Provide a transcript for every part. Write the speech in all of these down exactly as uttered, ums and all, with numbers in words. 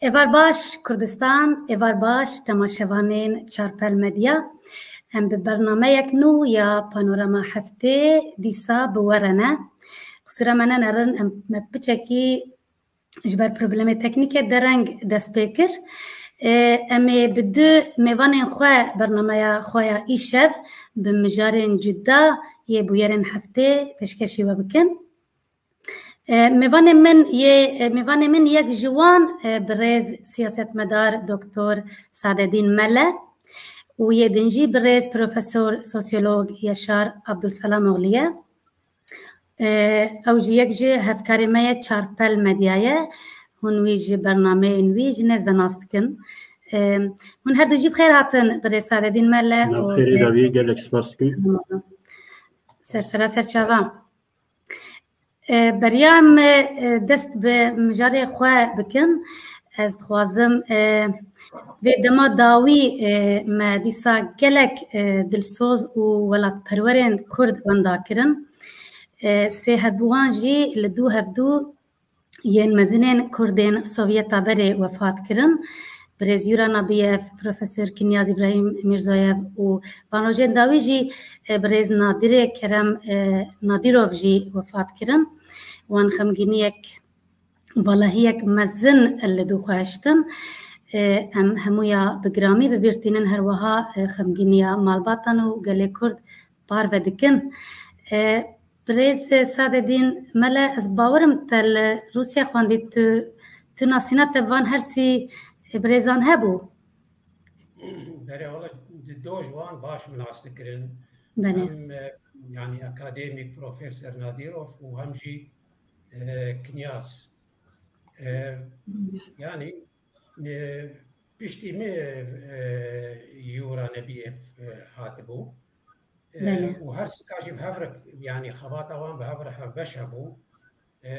Êvar baş Kurdistan, êvar baş temaşevanên Çarpel Medya. Em bi bernameyek nû ya Panorama Heftê dîsa bi we re ne. Qisûra me nenerin, em me piçekî ji ber problemê teknîke dereng dest pê kir. Em ê bi du mêvanên xwe bernameya xwe ya îşev bi mijarên cuda yê bûyerên heftê pêşkêşî we bikin. Mêvanê min yê, mêvanê min yek ji wan birêz siyasetmedar Doktor Sadedîn Mele û yê din jî birêz Profesor Sosyolog Yaşar Abdulselamoglu ye. Ew jî yek ji hevkarê me ye Çarpel Medya ye. Hûn wî ji bernameyên wî ji nêz ve nas dikin. Hûn her du jî bi xêr hatin birêz Sadedîn Mele. Nav xêrê dawiyê gelek spas dikim. Ser sera ser çava. Beriya em dest bi mijarê xwe bikin, ez dixwazim vê dema dawî me dîsa gelek dilsoz û welatperwerên Kurd wenda kirin. Sê hev wan jî li dû hevdû yên mezinên Kurdên Sovyeta berê wefat kirin. Birêz Yura Nabiyev, Profesor Kinyaz Îbrahîm Mîrzoyev û van rojên dawî jî, e, birêz Nadirê Kerem, e, Nadîrov jî wefat kirin. Wan xemgîniyek, valahiyek mezin li dû xwe hiştin. E, em hemûya bi giramî bi bîr tînin, her wiha, e, xemgîniya malbatan û gelê Kurd parve dikin. E, Birêz Sadedîn Mele, ez bawerim te li Rûsya xwendî, tu, tu nasîna te van hersî birêzan hebû? Berê wala di do ji wan baş min nas dikirin. Belê. Hem, e, yanî akademîk Profesor Nadîrov û hem jî, e, Kinyas. E, yanî, e, piştî min, e, Yura Nebiyev, e, hatibû. E, Belê. Û her sika jî bi hev re, yanî xebata wan bi hev re hevbeş hebû. E,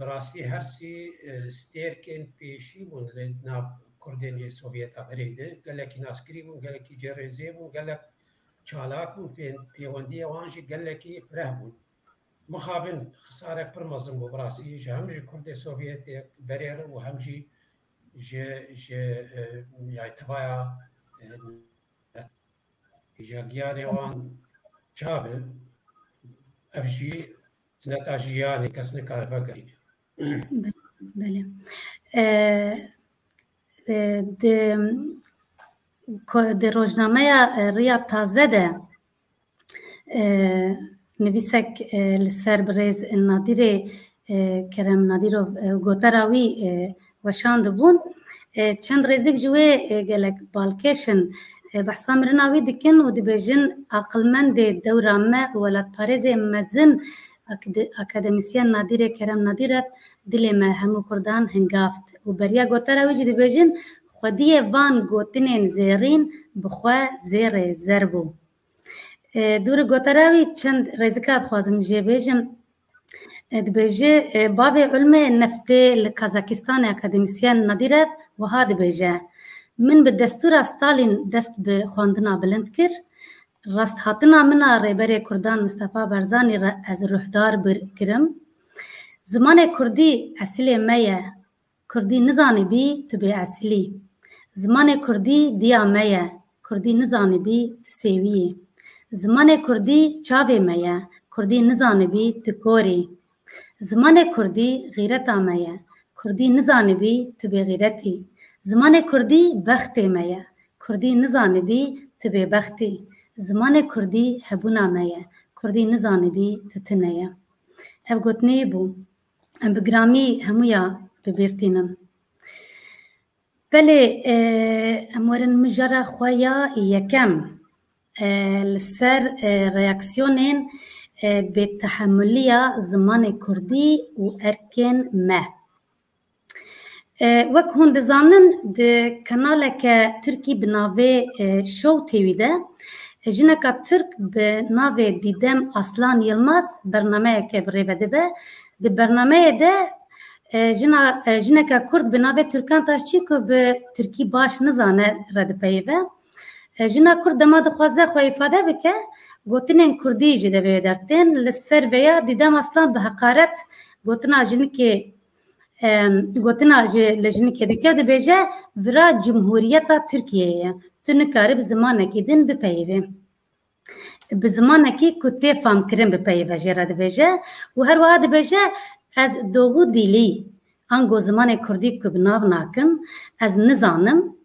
bi rastî her sî, e, stêrkên pêşî bûn li nav Kurdên ê Sovyeta berê de. Gelekî naskirî bûn, gelekî cêrêzê bûn, gelek çalak bûn, pê-, pêwendiyê wan jî gelekî fireh bûn. Mixabin xisarek pir mezin bû bi rastî, ji hem ji Kurdê Sovyetê berê re û hem jî ji, ji, e, yani tevaya, e, Îja giyanê wan çabe, ev jî sineta jiyanê kes nikare vegerîne. Belê. E, e, di, ko-, di rojnameya, e, Riya Taze de, e, nivîsek, e, li ser birêz Nadîrê e, Kerem Nadîrov, e, gotara wî, e, weşandibûn. E, çend rêzik ji wê, e, gelek balkêş in. E, behsa mirina wî dikin û dibêjin, aqilmendê dewra me û welatparêzê mezin akde-, akademîsyen Nadîrê Kerem Nadîrev dilê me hemû Kurdan hingaft. Û beriya gotara wî jî dibêjin, xwediyê van gotinên zêrîn bi xwe zêrê zer bû. E, dûrî gotara wî çend rêzika dixwazim jê bêjim. E, dibêje, e, bavê ilmê neftê li Kazakistanê akademîsyen Nadîrev wiha dibêje, Min bi destûra Stalîn dest bi xwendina bilind kir. Rasthatina min a Rêberê Kurdan Mistefa Barzanî re ez ruhdar bir kirim. Zimanê kurdî esilê me ye. Kurdî nizanibî tu bêesilî. Zimanê kurdî diya me ye. Kurdî nizanibî tu sêwî yî. Zimanê kurdî çavê me ye. Kurdî nizanibî tu kor î. Zimanê kurdî xîreta me ye. Kurdî nizanibî tu bêxîret î. Zimanê kurdî bextê me ye. Kurdî nizanibî tu bêbext î. Zimanê kurdî hebûna me ye. Kurdî nizanibî tu tune ye. Ev gotinê bû. Em bi giramî hemûya bi bîr tînin. Belê, e, em werin mijara xwe ya yekem. E, li ser, e, reaksiyonên, e, bêtehemiliya zimanê kurdî û erkên me. E, wek hûn dizanin, di kanaleke tirkî bi navê, e, Show T V de, e, jineka tirk bi navê Dîdem Aslan Yilmaz bernameyeke bi rê ve dibe. Di bernameyê de, e, jina, e, jineke kurd bi navê Türkan Taşçı ku bi tirkî baş nizane re dipeyive. E, jina kurd dema dixwaze xwe îfade bike, gotinên kurdî ji devê dertên. Li ser vêya Dîdem Aslan bi heqaret gotina jinikê Em, gotina ji li jinikê dike, dibêje, vira Cumhuriyeta Tirkiyeyê ye. Tu nikarî bi zimanekî din bipeyivî. Bi zimanekî ku tê famkirin bipeyive, jê re dibêje. Û her wiha dibêje, ez doğu dili, ango zimanê kurdî ku bi nav nakin, ez nizanim,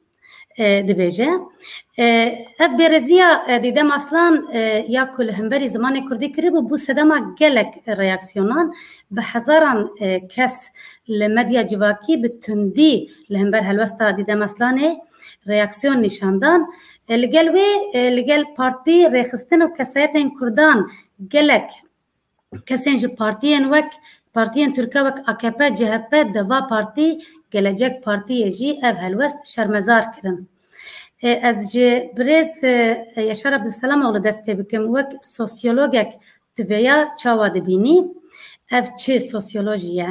e, dibêje. E, ev bêreziya, e, Dîdem Aslan, e, ya ku li hemberî zimanê kurdî kiribû, bû sedema gelek reaksiyonan. Bi hezaran, e, kes li medya civakî bi tundî li hember helwesta Dîdem Aslanê reaksiyon nîşan dan. E, li gel wê, e, li gel partî, rêxistin û kesayetên kurdan gelek kesên ji partiyên wek, partiyên Tirke wek A K P, C H P, Deva Partî, Gelecek Partiyê jî ev helwest şermezar kirin. E, ez ji birêz, e, Yaşar Abdulselamoğlu dest pê bikim. Wek sosyologek tu vêya çawa dibînî? Ev çi sosyolojî ye?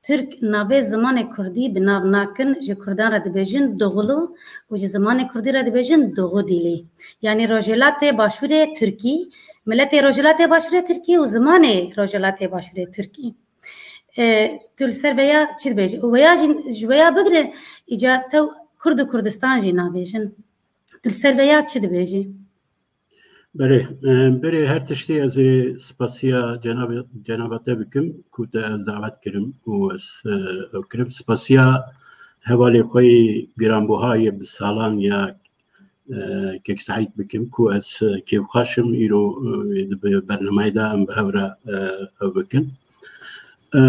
Tirk navê zimanê kurdî bi nav nakin, ji kurdan re dibêjin doğulu û ji zimanê kurdî re dibêjin doğu dili. Yanî Rojhilatê Başûrê Tirkî, miletê Rojhilatê Başûrê Tirkî û zimanê Rojhilatê Başûrê Tirkî. E, tu li ser vêya çi dibêjî? Û vêya jî, ji vêya bigire, îca tew Kurd û Kurdistan jî nabêjin. Tu li ser vêya çi dibêjî? Belê, e, berê her tiştî ez ê spasiya cenab-, cenaba te bikim ku te ez dawet kirim û ez, e, ew kirim. Spasiya hevalê xwe yê giranbuha yê bi salan ya, e, Kek Seîd bikim ku ez, e, kêfxweş im îro, e, di bi bernameyê de em bi hev re, e, ew bikin. E,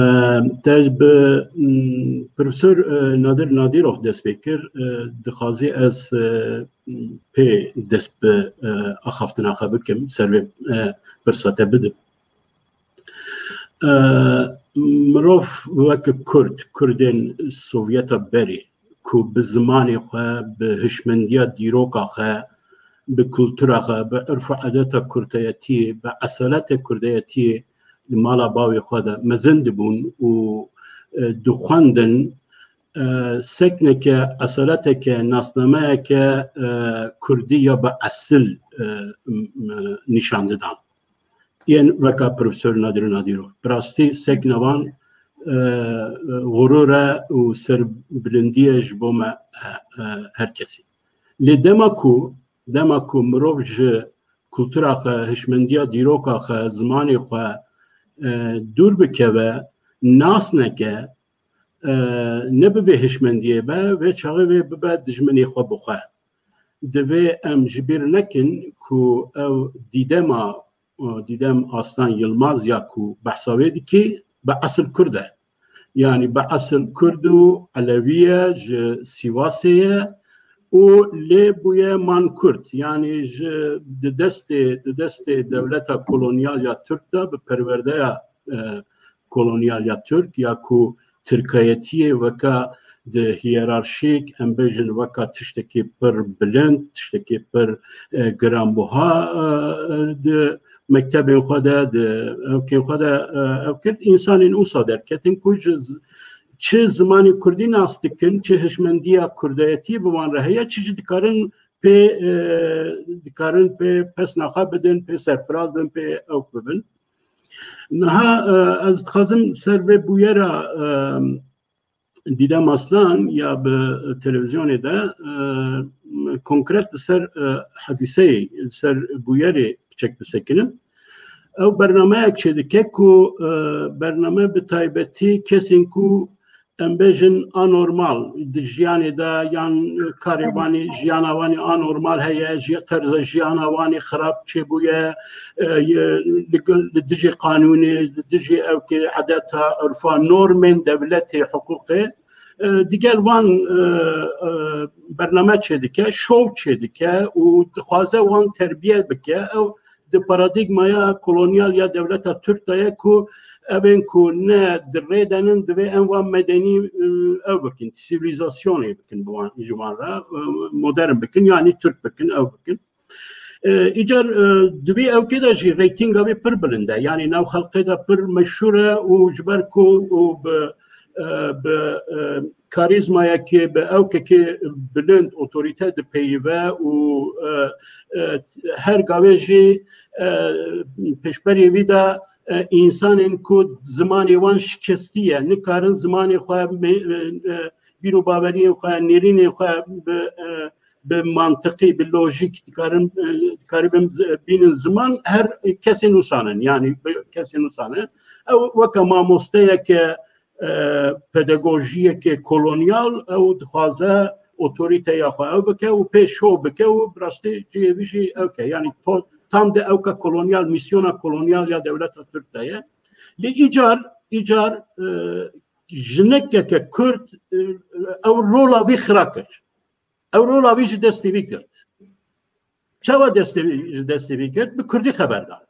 te bi, m, Profesor, e, Nadir Nadirov dest pê kir, e, dixwazî ez, e, pê dest bi, e, axaftina xwe bikim, ser vê, e, pirsa te bidim. E, mirov wek Kurd, Kurdên Sovyeta berê ku bi zimanê xwe, bi hişmendiya dîroka xwe, bi kultura xwe, bi irf û edeta kurdayetiyê, bi esaleta kurdayetiyê li mala bavê xwe de mezin dibûn û, e, dixwendin, e, sekneke, esaleteke, nasnameyeke, e, kurdî ya bi esil, e, m-, m-, nîşan didan. Yên weka Profesor Nadir Nadirov. Bi rastî sekna wan, e, xurur e û serbilindî ye ji bo me, e, e, her kesî. Lê dema ku, dema ku mirov ji kultura xwe, hişmendiya dîroka xwe, zimanê xwe, e, dûr bikeve, nas neke, e, ne bi vê hişmendiyê be, vê çaxê vê bibe dijminê xwe bi xwe. Divê em ji bîr nekin ku ew Dîdema, e, Dîdem Aslan Yilmaz ya ku behsa wê dikî, bi esil Kurd e. Yanî bi esil Kurd û Elewî ye, ji Sîwasê ye û lê bûye man Kurd. Yanî ji di destê, di destê dewleta kolonyal ya Tirk de bi perwerdeya, e, kolonyal ya Tirk ya ku tirkayetiyê weka di hiyerarşîk, em bêjin weka tiştekî pir bilind, tiştekî pir, e, giranbuha, e, e, di mektebên xwe de, di ewkên xwe de, e, ew kir. Însanên wisa derketin ku ji z-, çi zimanê kurdî nas dikin, çi hişmendiya kurdayetiyê bi wan re heye, çi jî dikarin pê, e, dikarin pê pesna xwe bidin, pê serfiraz bin, pê ewk bibin. Niha, e, ez dixwazim ser vê bûyera, e, Dîdem Aslan ya bi televîzyonê de, e, konkret li ser, e, hedîseyê, li ser bûyerê piçek bisekinim. Ew bernameyek çêdike ku, e, bername bi taybetî kesên ku em bêjin anormal di jiyanê de yan karê wanî, jiyana wanî anormal heye, ji terza jiyana wanî xirab çêbûye, e, ye, li, li dijî qanûnê, li dijî ewkê edeta, urfa, normên dewletê, hiqûqê, e, digel wan, e, e, bername çêdike, şov çêdike û dixwaze wan terbiye bike. Ew di paradîgmaya kolonyal ya dewleta Tirk de ye ku evên ku ne di rê de nin, divê em wan medenî, e, ew bikin, sivîlîzasyonê bikin bi wan, ji wan re, e, modern bikin, yanî Tirk bikin, ew bikin. E, îcar, e, di vî ewkê de jî reytinga wê pir bilind e. Yanî nav xelkê de pir meşhûr e û ji ber ku û bi, e, bi, e, karîzmayekê, bi ewkekê bilind, otorîte dipeyive û, e, e, her gavê jî, e, pêşberî wî de e, însanên ku zimanê wan şikestî ye, nikarin zimanê xwe, me-, e, e, bîr û baweriyên xwe, nêrînên xwe bi, e, bi mantiqî, bi lojîk dikarin, e, dikaribin z-, bînin ziman, her kesên wisa ne, yanî bi kesên wisa ne. Ew weke mamosteyeke, e, pedagojiyeke kolonyal, ew dixwaze otorîteya xwe ew bike û pê şo bike û bi rastî cihê vî jî ew ke. Yanî to-, tam de ew ke kolonyal, mîsyona kolonyal ya dewleta Tirk de ye. Lê îcar, îcar, e, jinekeke Kurd, e, ew rola vî xira kir. Ew rola vî ji destê vî girt. Çawa destê vî, ji destê vî girt? Bi Kurdî xeber da.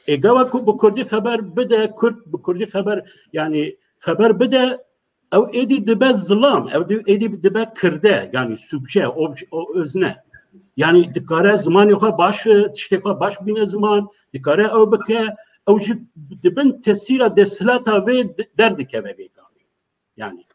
Ê gava ku bi Kurdî xeber bide, Kurd bi Kurdî xeber, yanî xeber bide, ew êdî dibe zilam, ew dî, êdî dibe kirde, yanî subje, obj-, o, özne. Yanî dikare zimanê xwe baş, tiştê xwe baş bîne ziman, dikare ew bike, ew jî di bin tesîra desthilata vê de-, derdikeve vê gavê. Yanî,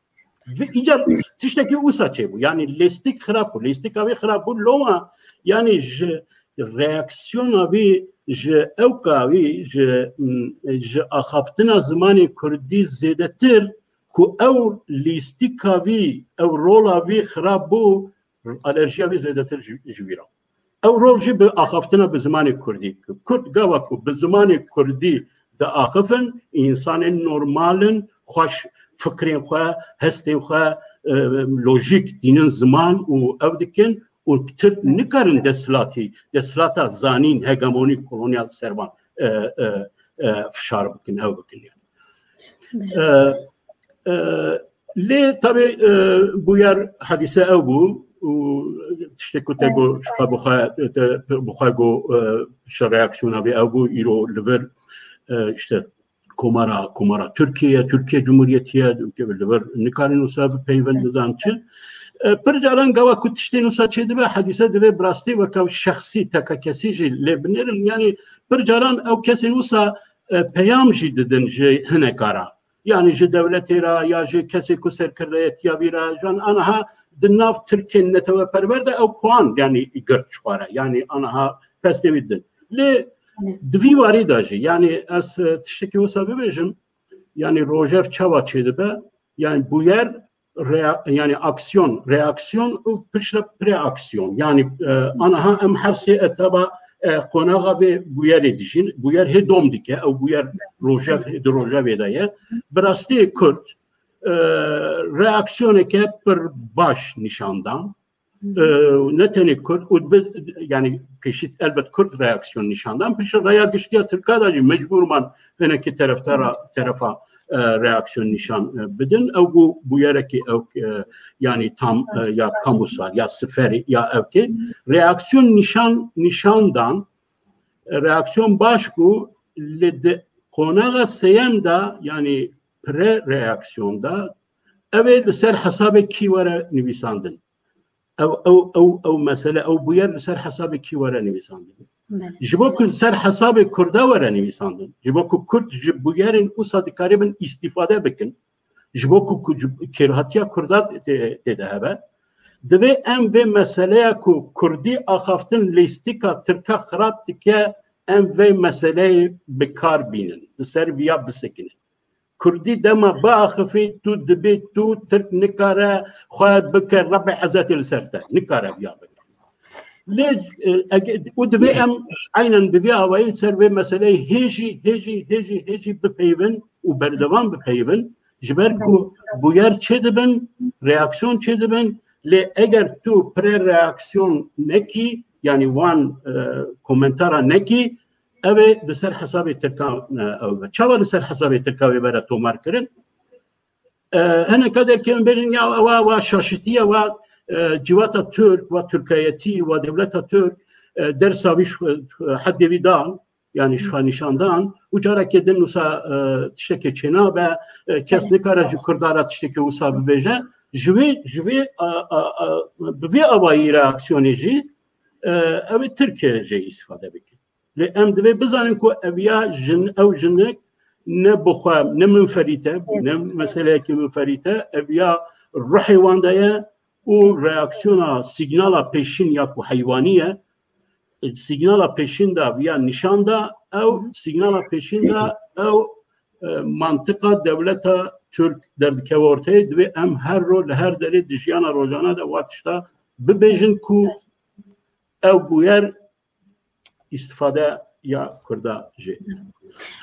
vê, îcar tiştekî wisa çêbû. Yanî lêstik xirab bû. Lêstika wê xirab bû. Loma, yanî ji reaksiyona wî, ji ewka wî, ji, m, ji axaftina zimanê kurdî zêdetir ku ew lîstika wî, ew rola wî xirab bû, alerjiya wî zêdetir ji, ji wî re. Ew rol jî bi axaftina bi zimanê kurdî. Kurd gava ku bi zimanê kurdî diaxifin, însanên normal in, xweş fikrên xwe, hestên xwe, e, lojîk dînin ziman û ew dikin û Tirk nikarin desthilatî, desthilata zanîn, hegemonî, kolonyal ser van, e, e, e, fişar bikin, ew bikin. E, e, lê tabi, e, bûyer hadîse ew bû û tiştê ku te got, ji xwe bi xwe, te bi xwe got, e, ji reaksiyona vê ew bû, îro li vir, e, işte Komara, Komara Tirkiye ye, Tirkiye Cumhuriyeti ye, li vir nikarin wisa bipeyvin, nizam çi. E, pir caran gava ku tiştên wisa çêdibe, hadîse divê bi rastî weke şexsî, tekakesî jî lê binêrin. Yanî pir caran ew kesên wisa, e, peyam jî didin ji hineka re. Yanî ji dewletê re ya ji kesê ku serkirdeyetiya vî re, jan aniha di nav Tirkên neteweperwer de ew puan, yanî girt ji xwe re. Yanî aniha pestê wî din. Lê di vî warî de jî, yanî ez, e, tiştekî wisa bibêjim, yanî rojef çawa çêdibe, yanî bûyer rea-, yanî aksiyon, reaksiyon û piştre preaksiyon. Yanî, e, aniha em her sê etaba, e, qonaxa vê bûyerê dijîn. Bûyer hê dom dike, ew bûyer rojef, hê di rojevê de ye. Bi rastî Kurd, e, reaksiyoneke pir baş nîşan dan. E, ne tenê Kurd, û bi, yanî pêşî elbet Kurd reaksiyon nîşan dan. Piştre raya giştiya Tirka da jî mecbûr man hinekî tereftara, terefa, e, reaksiyon nîşan, e, bidin. Ew bû, bûyerekî ew, e, yanî tam, e, ya kamusal, ya siferî, ya ewkê. Reaksiyon nîşan, nîşan dan, e, reaksiyon baş bû, lê di qonaxa seyem de, yanî pre-reaksiyon de, ew ê li ser hesabê kî were nivîsandin. Ew, ew, ew, ew mesele, ew bûyer li ser hesabê kî were nivîsandin. Belê. Ji bo ku li ser hesabê Kurda were nivîsandin, ji bo ku Kurd ji bûyerên wisa dikaribin îstîfade bikin, ji bo ku, ku ji, kêrhatiya Kurda tê, tê de hebe, divê em vê meseleya ku Kurdî axaftin lîstika Tirka xirab dike, em vê meseleyê bi kar bînin, li ser viya bisekinin. Kurdî dema biaxifî, tu dibê, tu Tirk nikare xwe bike rebê ezetê li ser te. Nikare viya bike. Lê, e, ege-, û divê em eynen bi vî awayî ser vê meseleyê hê jî, hê jî, hê jî, hê jî bipeyivin û berdewam bipeyivin. Ji ber ku bûyer çêdibin, reaksiyon çêdibin, lê eger tu pre-reaksiyon nekî, yanî wan, e, komentara nekî, ew ê li ser hesabê Tirkan, e, ew be. Çawa li ser hesabê Tirka wê bere tomar kirin? E, hineka derkevin bêjin, ya ewa, wa şaşitiye, wa, e, civata Tirk, wa Tirkayetî, wa dewleta Tirk, e, dersa wî ji, e, hedê wî dan, yanî ji xwe nîşan dan, û carekê din wisa, e, tiştekê çênabe, e, kes nikare ji Kurda re tiştekê wisa bibêje. Ji wê, ji wê, a, a, a, bi vê awayî reaksiyonê jî, e, ew ê Tirk jê îstîfade bike. Lê em divê bizanin ku ev ya jin, ew jinik ne bi xwe, ne minferît e, ne meseleyekî minferît e, ev ya ruhê wan de ye û reaksiyona, sîgnala pêşîn ya ku heywanî ye, signala pêşîn da, ya nîşan da, ew signala pêşîn da, ew e, mantiqa dewleta Türk derdikeve orteyê, divê em her ro li her derê di jiyana rojane de wa tişta bibêjin ku ew bûyer îstifade ya Kurda jê.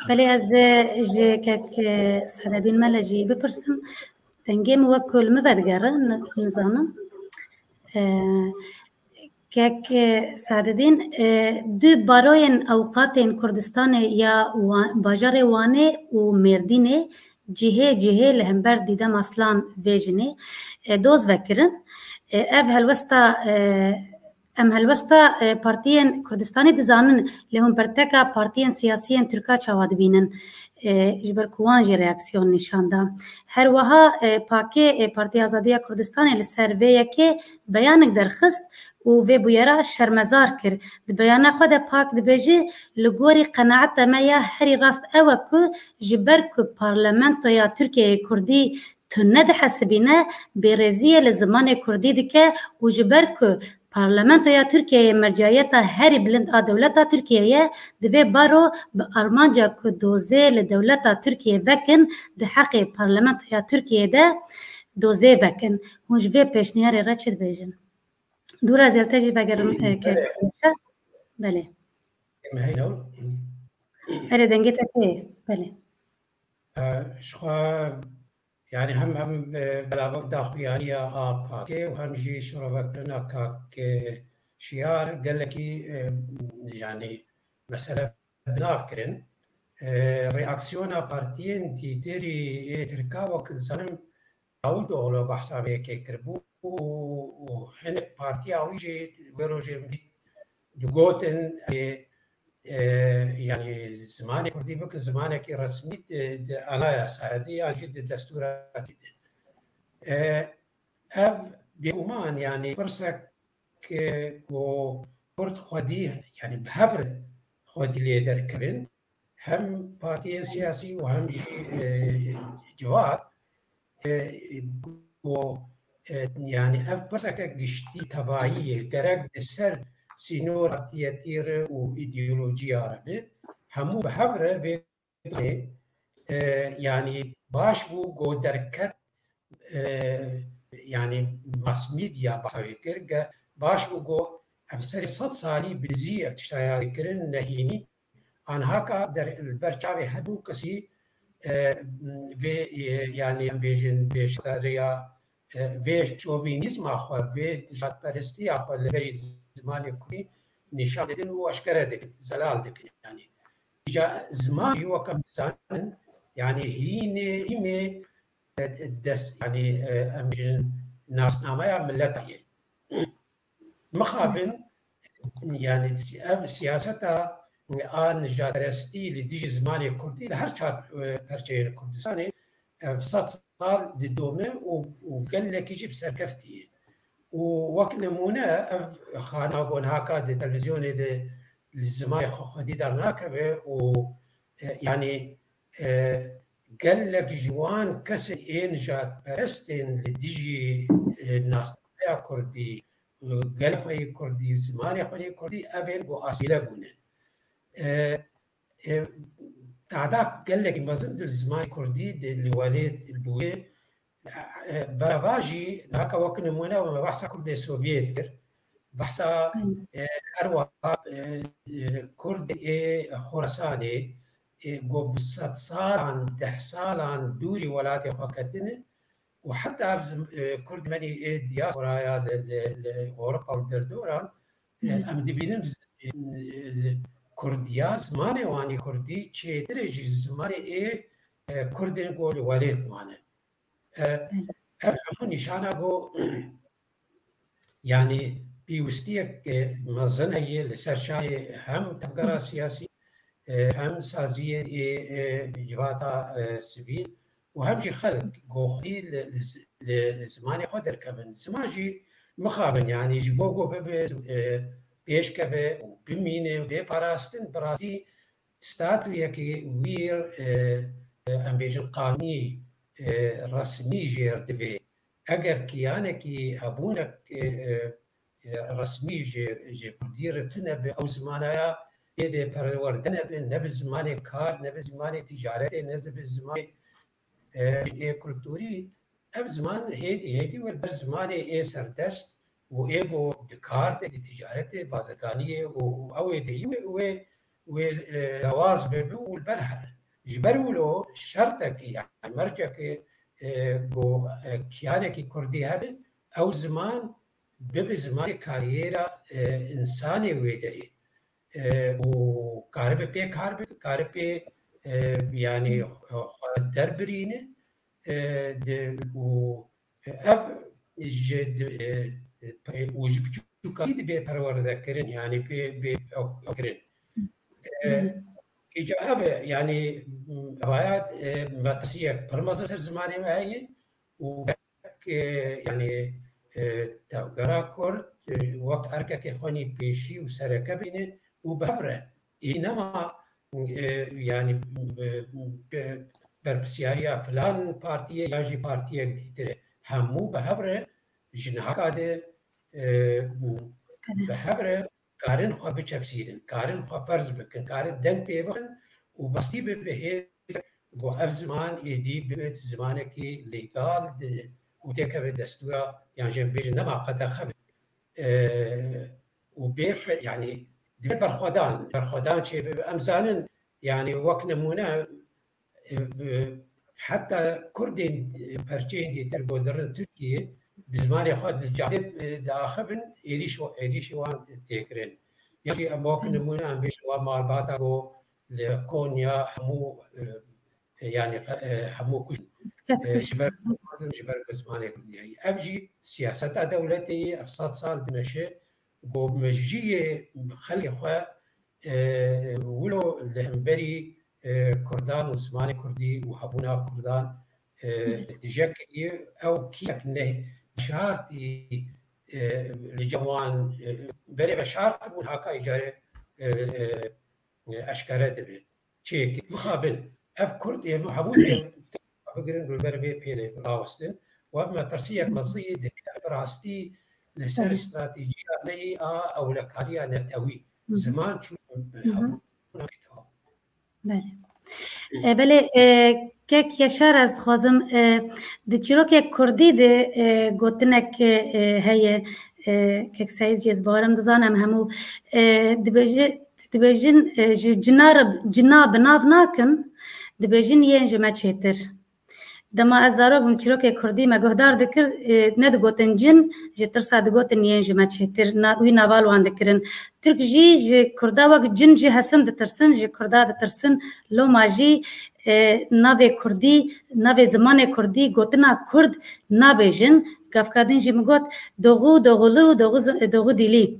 Belê ez, e, ji kek, e, Sadedîn Mele jî bipirsim. Dengê min wek ku li min vedigere, ni-, nizanim. E, Kek, e, Sadedîn, e, du baroyên ewqatên Kurdistanê ya Wa-, bajarê Wanê û Mêrdînê cihê cihê li hember Dîdem Aslan vê jinê, e, doz vekirin. E, ev helwesta, e, em helwesta, e, partiyên Kurdistanê dizanin, lê hûn berteka partiyên siyasiyên Tirka çawa dibînin? E, ji ber ku wan jî reaksiyon nîşan da. Her wiha, e, pakê, e, Partiya Azadiya Kurdistanê li ser vê yekê beyanek derxist û vê bûyera şermezar kir. Di beyana xwe de pak dibêje, li gorî qenaeta me ya herî rast ew e ku ji ber ku parlamentoya Tirkiyeyê Kurdî tu nedihesibîne, bêrêziyê li zimanê Kurdî dike û ji ber ku parlamentoya Tirkiyeyê merciyeta herî bilind a dewleta Tirkiyeyê ye, divê baro bi armanca ku dozê li dewleta Tirkiyeyê vekin, di heqê parlamentoya Tirkiyeyê de dozê vekin. Hûn ji vê pêşniyarê re çi dibêjin? Dûra ez li te jî vegerim, e, kek Şer. Belê. Em heyno. Erê, dengê te tê. Belê. E, ji xwe, yani hem, hem, e, belavek daxuyaniya a pakê û hem jî şirovekirina kak, e, Şiyar gelekî, e, yani mesele bi nav kirin. E, reaksiyona partiyên dîtirî ê Tirka wek dizanim Davutoğlu behsa vê yekê kiribû û, û hinek partiya wî jî wê rojê min dît digotin, e, e, yani zimanê Kurdî bikin zimanekî resmî di, di anayasayê de yan jî di destûra de. E, ev bêguman yani pirsek ku Kurd xwedî, yani bi hev re xwedî lê derkevin, hem partiyên siyasî û hem jî, e, civat, e, ku, e, yani ev pirseke giştî tevayî ye, gerek di ser sînor partiyetî re û îdeolojiya re be, hemû bi hev re vê e, yani baş bû ku derket, e, yani mass media bahsa wê kir, ge-, baş bû ku ev serê sed salî bi dizî ev tiştaya kirin nehînî, anha ka der, li ber çavê hemû kesî, e, vê, e, yani em bêjin vê şerê ya, e, vê şovînîzma xwe, vê nijadperestiya xwe li berî zimanê Kurdî nîşan didin û eşkere dikin, zelal dikin yani. Îca ziman jî wek em dizanin, yani hînê, hîmê, e, dest, yani, e, em bêjin nasnameya mileta ye. Mixabin, yani ev siyaseta a nijadperestî li dijî zimanê Kurdî li her çar, e, perçeyên Kurdistanê, ev sed sal didome û, û gelekî jî bi serkeftî ye. Û wek nimûne ev xana ku niha ka di televîzyonê de li zimanê xwe xwedî dernakeve û, e, yanî, e, gelek ji wan kesên ê nijadperestên li dijî, e, nasnameya Kurdî, e, gelê xwe yê Kurdî, zimanê xwe yê Kurdî, ev ên ku asîmîle bûne. E, e, tadak gelekî mezin di zimanê Kurdî de li welêt bûye. E, bereva jî, naka wek nimûne me behsa Kurdê Sovyet kir. Behsa, e, her wiha, e, e, Kurdê ê Xorasanê, e, ku bi sed salan, deh salan dûrî welatê xwe ketine û heta ev zim-, e, Kurdê me ê diasporaya li, li, li Ewropa û derdoran, e, em dibînin, e, Kurdiya, zimanê wan ê Kurdî çêtir e ji zimanê ê, e, Kurdên ku li welêt mane. E, ev hemû nîşana ku, yanî pêwistiyek, e, mezin heye li ser şanê hem tevgera siyasî, e, hem saziyên ê, e, civata, e, sivîl û hem jî xelk ku xwedî li, li z-, li zimanê xwe derkevin. Ziman jî mixabin, yanî ji bo ku bibe, e, pêşkeve û bimîne û bê parastin, bi rastî statuyekî wî, e, e, em bêjin qanûnî, e, resmî jêr divê. Eger kiyanekî hebûnek, e, e, e, resmî ji, ji kurdî re tune be, ew zimanaya ê de perwerde nebe, ne bi zimanê kar, ne bi zimanê tîcaretê, ne bi zimanê, e, ê kulturî. Ev ziman hêdî hêdî we ber zimanê ê serdest û ê ku di kar de, di tîcaretê, bazirganiyê û, û ew ê de yî wê, wê, wê, e, dewaz bibe û li ber here. Ji ber wilo şertekî, yani mercekê, e, ku, e, kiyanekî kurdî hebe, ew ziman bibe zimanê kariyera, e, insanê wê derê. E, û karibe pê kar bike, karibe, e, yani, e, xwe derbirîne, e, de, û ev ji, e, e, û ji piçûkarî dibe perwerdekirin, yani bê, bê ew, ew kirin. E, Îca ev e, yani, m, evaya, e, metirsiyek pir mezin ser zimanê me heye û belk, e, yani, e, tevgera Kurd, e, wek erkekê xwe nî pêşî û sereke bîne û bi hev re. Ê nema, e, yani, e, be-, berpirsiyariya filan partiyê ya jî partiyek dîtir e. Hemû bi hev re ji nihaka de, e, bi hev re karin xwe biçepsîrin, karin xwe ferz bikin, karin deng pê bixin û bastî bibe hêz ku ev ziman êdî bibit zimanekî legal de û têkeve destûra, yan jî em bêjin nema qedexe be. E, û bê fe-, yani, divê berxwedan, berxwedan çêbibe. Em zanin, yani, wek nimûne, e, e, heta Kurdên, e, perçeyên dîtir ku dirin Tirkiyê, bi zimanê xwe di cadê, e, diaxivin, êrîş, êrîşî wan têkirin. Ya jî em wek nimûne em bêjin wa malbata ku li Konya hemû, e, e, yani, e, hemû kuştin. Kes E, kuşt. Ji ber, ji ber ku zimanê kurdî heye. Ev jî siyaseta dewletê ye, ev sed sal dimeşe, ku mejiyê xelkê xwe, e, wilo li hemberî, e, kurdan û zimanê kurdî û hebûna kurdan, e, dije kiriye, ew kînek ne şartî, e, li cem wan, e, berê veşart bûn, haka îcarê, e, e, eşkere dibe. Çêkir. Mixabin, ev Kurd ê hemû ê bigirin li ber vê pêlê rawestin. Û ev metirsiyek mezin dike bi rastî li ser Tabii. stratejiya me yî a ewlekariya netewî. Hı hı. Ziman çû Hı hı. hebûna Belê. E, belê, e, kek Yaşar, ez dixwazim, e, di çîrokê kurdî de, e, gotinek, e, heye, e, kek Seîd jî ez bawerim dizane em hemû, e, dibêje-, dibêjin, e, ji cina re, cina bi nav nakin, dibêjin yên ji me çêtir. Dema ez zarok bûm, çîrokê kurdî me guhdar dikir, e, nedigotin cin, ji tirsa digotin yên ji me çêtir, na-, wî nava li wan dikirin. Tirk jî ji kurda wek cin jî hesin ditirsin, ji kurda ditirsin. Loma jî, e, navê kurdî, navê zimanê kurdî, gotina kurd nabêjin. Gavka din jî min got, doğu, doğulu, doğu z-, doğu dili.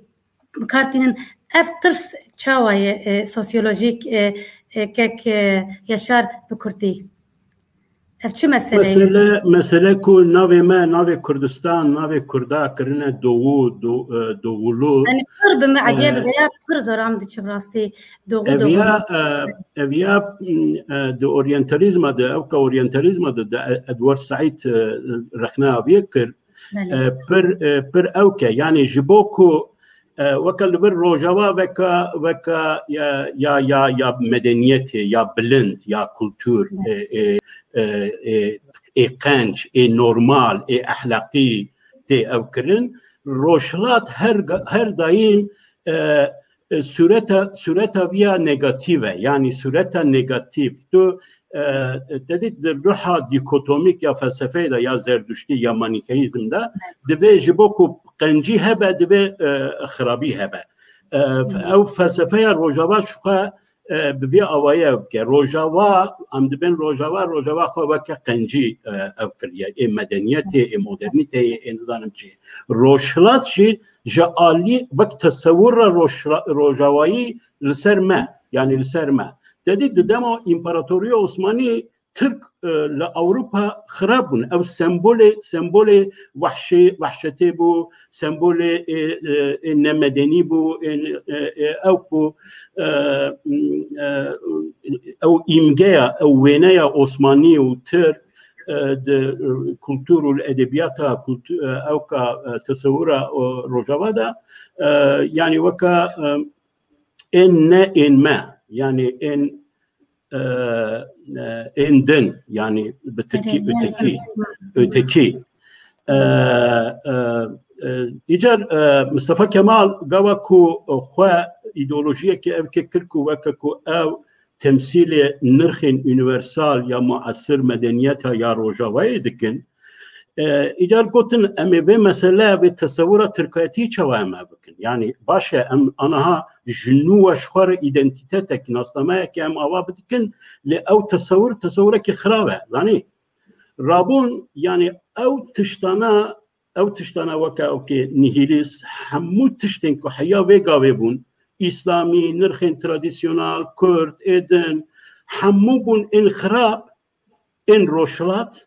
Bi kar tînin. Ev tirs çawa ye, e, sosyolojîk, e, e, kek, e, Yaşar, bi kurtî? Ev çi mesele ye? Mesele, mesele ku navê me, navê Kurdistan, navê Kurda kirine Doğu, do-, e, Doğulu. Yani pir bi me ecêb, e, veya pir zor am diçe bi rastî. Doğu, ev Doğulu. Ya, e, ev ya, m, e, di oryantalîzma de, ewka oryantalîzma de, de, e, Edward Said, e, rexne aviyê kir. Belê. E, pir, e, pir ewke. Yani ji bo ku, e, weke li vir Rojava veka, veka ya, ya, ya, ya medeniyetê, ya bilind, ya kultur, Belê. e, e, e, e, ê qenc, ê normal, ê ehlaqî tê ew kirin. Rojhilat her ga-, her daîm, e, e, sureta, sureta viya negatif e. Yani sureta negatif. Tu, e, te dît di ruha dikotomîk ya felsefeyê de, ya zerduştî ya manîkeîzm de, divê ji bo ku qencî hebe, divê, e, xirabî hebe. E, ew felsefeya Rojava ji xwe, e, bi vî awayî ew bike. Rojava, em dibên Rojava, Rojava xwe weke qencî, e, ew kiriye. Ê medeniyetê, ê modernîteyê, ê nizanim çi. Rojhilat jî ji alî wek tesewura Rojhila-, Rojavayî li ser me, yani li ser me. Te dît di dema Împaratoriya Osmanî Tirk, e, li Ewropa xirab bûn. Ew sembolê, sembolê wehşê-, wehşetê bû, sembolê, e, e, e, nemedenî bû, e, e, e, ew ku, e, m, e, ew îmgeya, ew wêneya Osmanî û Tirk, e, di, e, kultur û edebiyata, kultu-, e, ewka, e, tesewura, e, Rojava de, e, yani weka, e, ên ne ên me, yani ên, e, e, ên din, yani bi Tirkî öteki, öteki. E, e, e, îcar, e, Mustafa Kemal gava ku xwe îdeolojiyekê ev kê kir ku weke ku ew temsîlê nirxên unîversal ya muasir medeniyeta ya Rojavayê dikin. E, îcar gotin, em ê vê mesele, vê tesewura tirkayetî çawa em ev bikin? Yani baş e, em anaha ji nû we ji xwe re îdentîtetek, nasnameyekê em ava bidikin, lê ew tesewur, tesewurekî xirab e. Zanî, rabûn, yani ew tiştana, ew tiştana weke ew kê nihîlîst, hemû tiştên ku heya vê gavê bûn, îslamî, nirxên tradisyonal, kurd, ê din, hemû bûn ên xirab, ên rojhilat,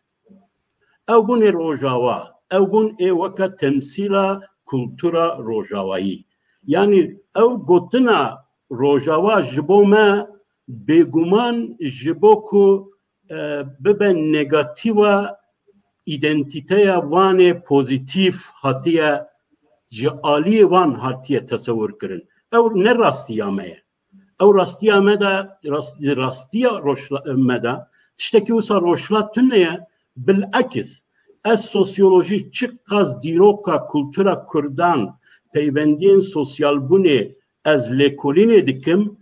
ew bûn ê Rojava, ew bûn ê weke temsîla kultura Rojavayî. Yani ew gotina Rojava ji bo me bêguman ji bo ku, e, bibe negatîfa îdentîteya van ê pozîtîf hatiye, ji aliyê van hatiye tesewir kirin. Ew ne rastiya me ye. Ew rastiya me de, rast-, rastiya rojhila-, me de tiştekî wisa rojhilat tune ye, bilekis. Ez sosyolojî çiqas dîroka kultura kurdan, peywendiyên sosyalbûnê ez lêkolînê dikim,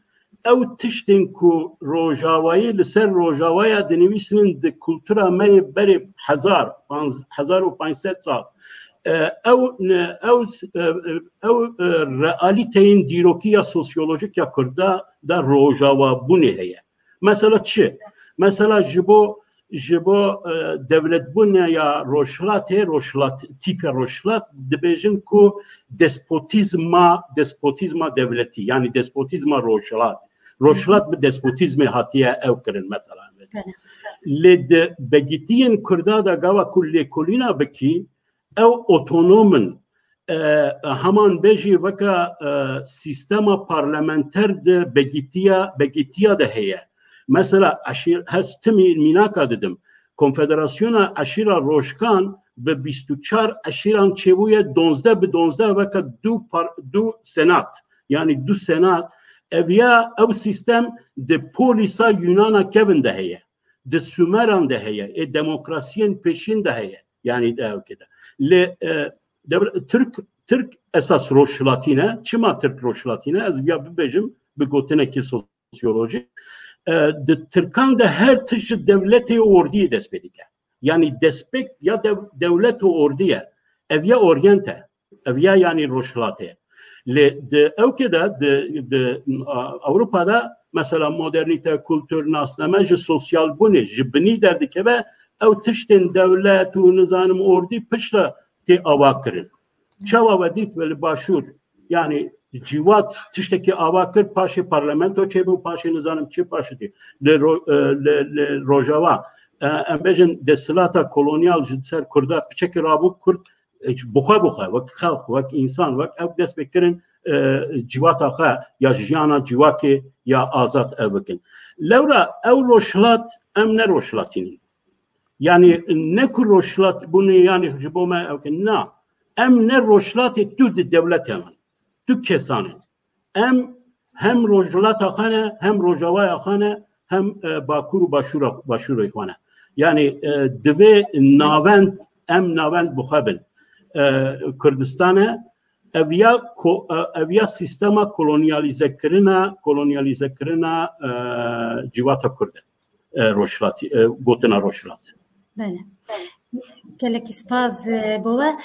ew tiştên ku Rojavayê li ser Rojavaya dinivîsînin di kultura me yê berê hezar, panz-, hezar û panc sed sal, e, ew ne, ew, e, e, ew, e, realîteyên dîrokî ya sosyolojîk ya Kurda da Rojava bûnê heye. Mesela çi? Mesela ji bo, ji bo, e, dewletbûne ya Rojhilatê, Rojhilat, tîpe Rojhilat, dibêjin ku despotîzma, despotîzma dewletî, yani despotîzma Rojhilat. Rojhilat bi despotîzmê hatiye ew kirin mesela. Belê. Lê di begîtiyên Kurda de gava ku lêkolîna bikî, ew otonom in. E, heman bê jî weke, e, sîstema parlamenter di begîtiya, begîtiya de heye. Mesela eşîr, her timî mînaka didim. Konfederasyona Eşîra Rojkan bi bîst û çar eşîran çêbûye, donzdeh bi donzdeh weke du par-, du senat. Yani du senat. Ev ya, ev sîstem di polîsa Yunana kevin de heye. Di Sumeran de heye, ê demokrasiyên pêşîn de heye. Yani di ewkê de. Lê, e, dev-, Tirk, Tirk esas rojhilatî ne. Çima Tirk rojhilatî ne? Ez viya bibêjim bi gotinekî sosyolojîk. E, di Tirkan de her tişt ji dewletê û ordiyê dest pê dike. Yani destpêk ya dev-, dewlet û ordiye. Ev ya Orient e. Ev ya yani Rojhilatê. Lê di ewkê de, di, di, a, Ewropa de mesela modernîte, kultur, nasname ji sosyalbûnê, ji binî derdikeve, ew tiştên dewlet û nizanim ordî piştre tê ava kirin. Çawa we dît we li Başûr, yani cîwat tiştekî ava kir, paşê parlamento çêbû, paşê nizanim çi, paşê tê. Li ro-, e, li, li Rojava, e, em bêjin desthilata kolonyal ji ser Kurda piçekî rabû, Kurd e, bixwe bixwe, wek xelq, wek însan, wek ew dest pê kirin, e, civata xwe ya jiyana civakê ya azad ev bikin. Lewra ew rojhilat, em ne rojhilatî ne. Yani ne ku rojhilat bûne, yani ji bo me ew ke na. Em ne rojhilatê tu di dewletê me. Tu kesan e. Em hem Rojhilata xwe ne, hem Rojavaya xwe ne, hem, e, Bakur û Başûra, Başûrê xwe ne. Yani, e, divê navend, em navend bi xwe bin. E, Kurdistan e, ev ya ko-, e, ev ya sîstema kolonyalîzekirina, kolonyalîzekirina, e, civata Kurd e. E, Rojhilatî, e, gotina Rojhilat. Belê. Gelekî spas, e, bo we.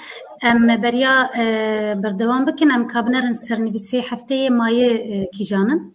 Em beriya, e, berdewam bikin. Em ka binerin sernivîsê hefteyê mayê, e, kîjan in?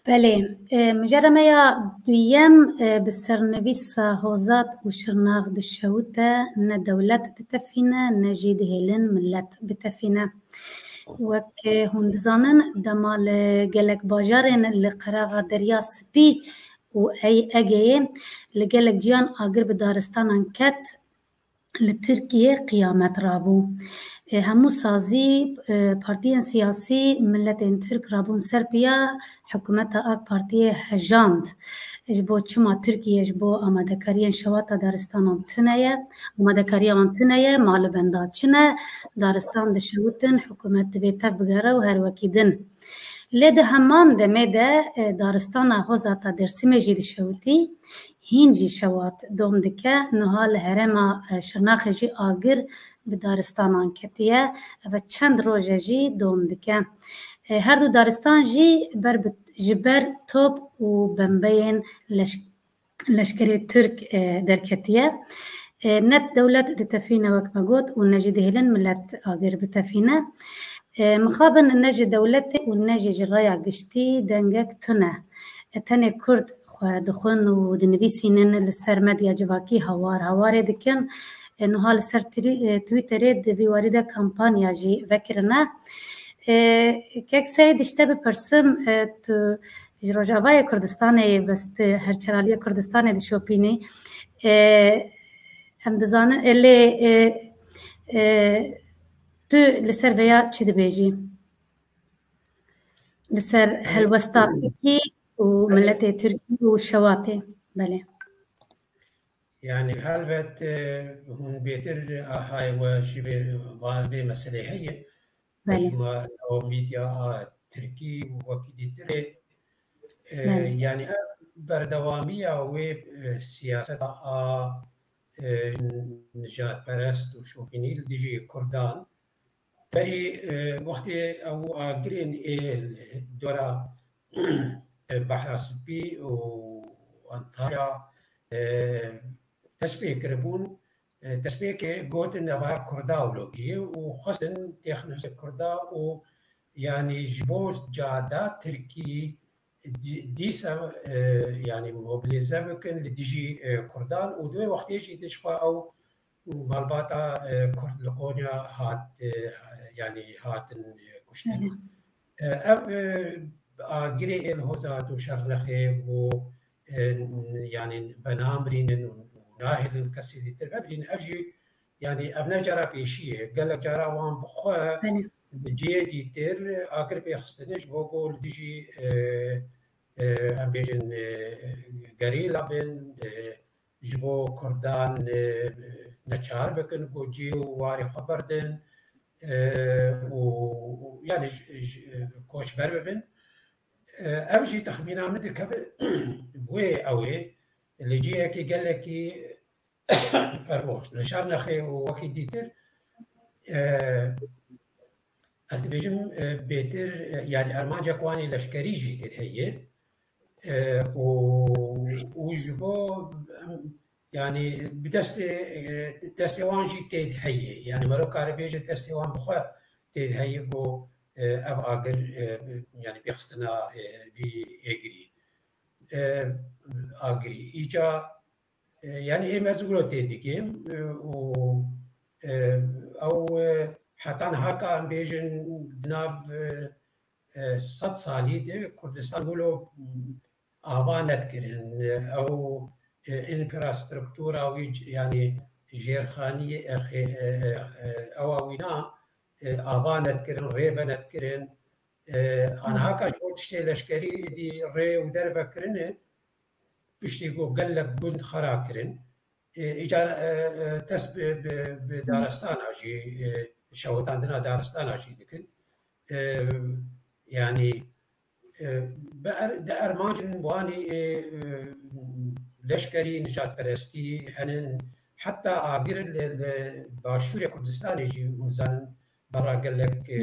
Belê, e, mucerremeya duyem, e, bi sernivîsa Hozat û Şirnax dişewite, ne dewlet ditefîne, ne jî dihêlin millet bitefîne. Wek, e, hûn dizanin, dema li gelek bajarên li qeraxa Derya Spî û Ey-, Egeyê li gelek ciyan agir bi daristanan ket, li Tirkiyê qiyamet rabû. E, hemû sazî, e, partiyên siyasî, miletên Tirk rabûn ser piya hikûmeta AK Partiyê hejand. Ji bo çima Tirkiye ji bo amadekariyên şewata daristanan tune ye, amadekariya wan tune ye, malibenda çi ne, daristan dişewitin, hikûmet divê tev bigere û her wekî din. Lê di heman demê de, e, daristana Hozata Dêrsimê jî dişewitî, hîn jî şewat dom dike. Niha li herêma, e, Şirnaxê jî agir bi daristanan ketiye. Ev çend roj e jî dom dike. E, her du daristan jî ber bi, ji ber top û bembeyên leş-, leşkerê Tirk, e, derketiye. E, ne dewlet ditefîne wek me got û ne jî dihêlin milet agir bitefîne. E, mixabin ne ji dewletê û ne jî ji raya giştî dengek tune. E, tenê Kurd xwe dixwin û dinivîsînin li ser medya civakî hawar hawarê dikin. E, niha li ser tri-, e, Twitterê di vî warî de kampanya jî vekirine. E, Kek Seîd, ji te bipirsim, e, tu ji Rojavayê Kurdistanê yê, bes tu her çelaliya Kurdistanê dişopînî. E, em dizanin, e, lê, e, e, tu li ser vêya çi dibêjî? Li ser helwesta Tirkî û miletê Tirkî û şewatê. Belê. Yani helbet, e, hûn bêtir, e, hay we ji vê, va-, vê meselê heye. Belê. Ji me ew medya a Tirkî û wekî dîtirê, e, Belê. Yani ev berdewamiya wê, e, siyaseta a, e, nijadperest û şovînî li dijî Kurdan. Berî, e, wextê ew agirên ê li dora, e, Behra Spî û Antalya, e, dest pê kiribûn, e, destpêkê gotin nava Kurda û lokî û xwestin têxin hişê Kurda û, yanî, ji bo cada Tirkî dî-, dîsa, e, yanî, mobilîze bikin li dijî, e, Kurdan û di wê wextê jî di ji xwe ew malbata, e, Kurd li Konya hat, e, yanî, hatin, e, kuştin. Belê. E, ev, e, agirê ê li Hozat û Şirnexê û, e, yanî, venamrînin û nahêlin kesê dîtir vebirîn. Ev jî, yanî, ev ne cara pêşî ye. Gelek cara wan bi xwe Belê. Bi cihê dîtir agir pê xistine ji bo ku li dijî, e, e, em bêjin, e, gerîla bin, e, ji bo Kurdan, e, neçar bikin ku cî û warê xwe berdin, e, û, û, yanî ji, ji, koçber bibin. E, ev jî texmîna min dikeve wê ew ê li cihekî gelekî fermo, li Şirnexê û wekî dîtir, e, ez dibêjim, e, bêtir, e, yanî armancek wan ê leşkerî jî tê heye. E, û, û ji bo, em, yanî bi destê, e, destê wan jî tê heye. Yanî mero karibêje destê wan bi xwe tê heye ku, e, ev agir, e, yanî pêxistina, e, vî êgirî, e, agirî. Îca, e, yanî ê me zû tê digêm, e, û, e, ew, e, heta niha ka em bêjin di nav, e, e, sed salî de Kurdistan wilo, m, ava nedikirin. Ew, e, infrastruktura wî c-, yanî jêrxaniyê, e, xê-, e, e, e, ewa wîna, e, ava nedikirin, rê venedikirin. E, aniha ka ji bo tiştê leşkerî êdî rê û derve kirine, piştî ku gelek gund xera kirin. E, îcar, e, e, dest bi, bi, bi daristana jî, e, şewitandina daristana jî dikin. E, yanî, e, bi er-, di ermancin wanî, e, e, leşkerî, nijadperestî henin, heta agir li, li Başûrê Kurdistanê jî hûn zanin berra gelek, e,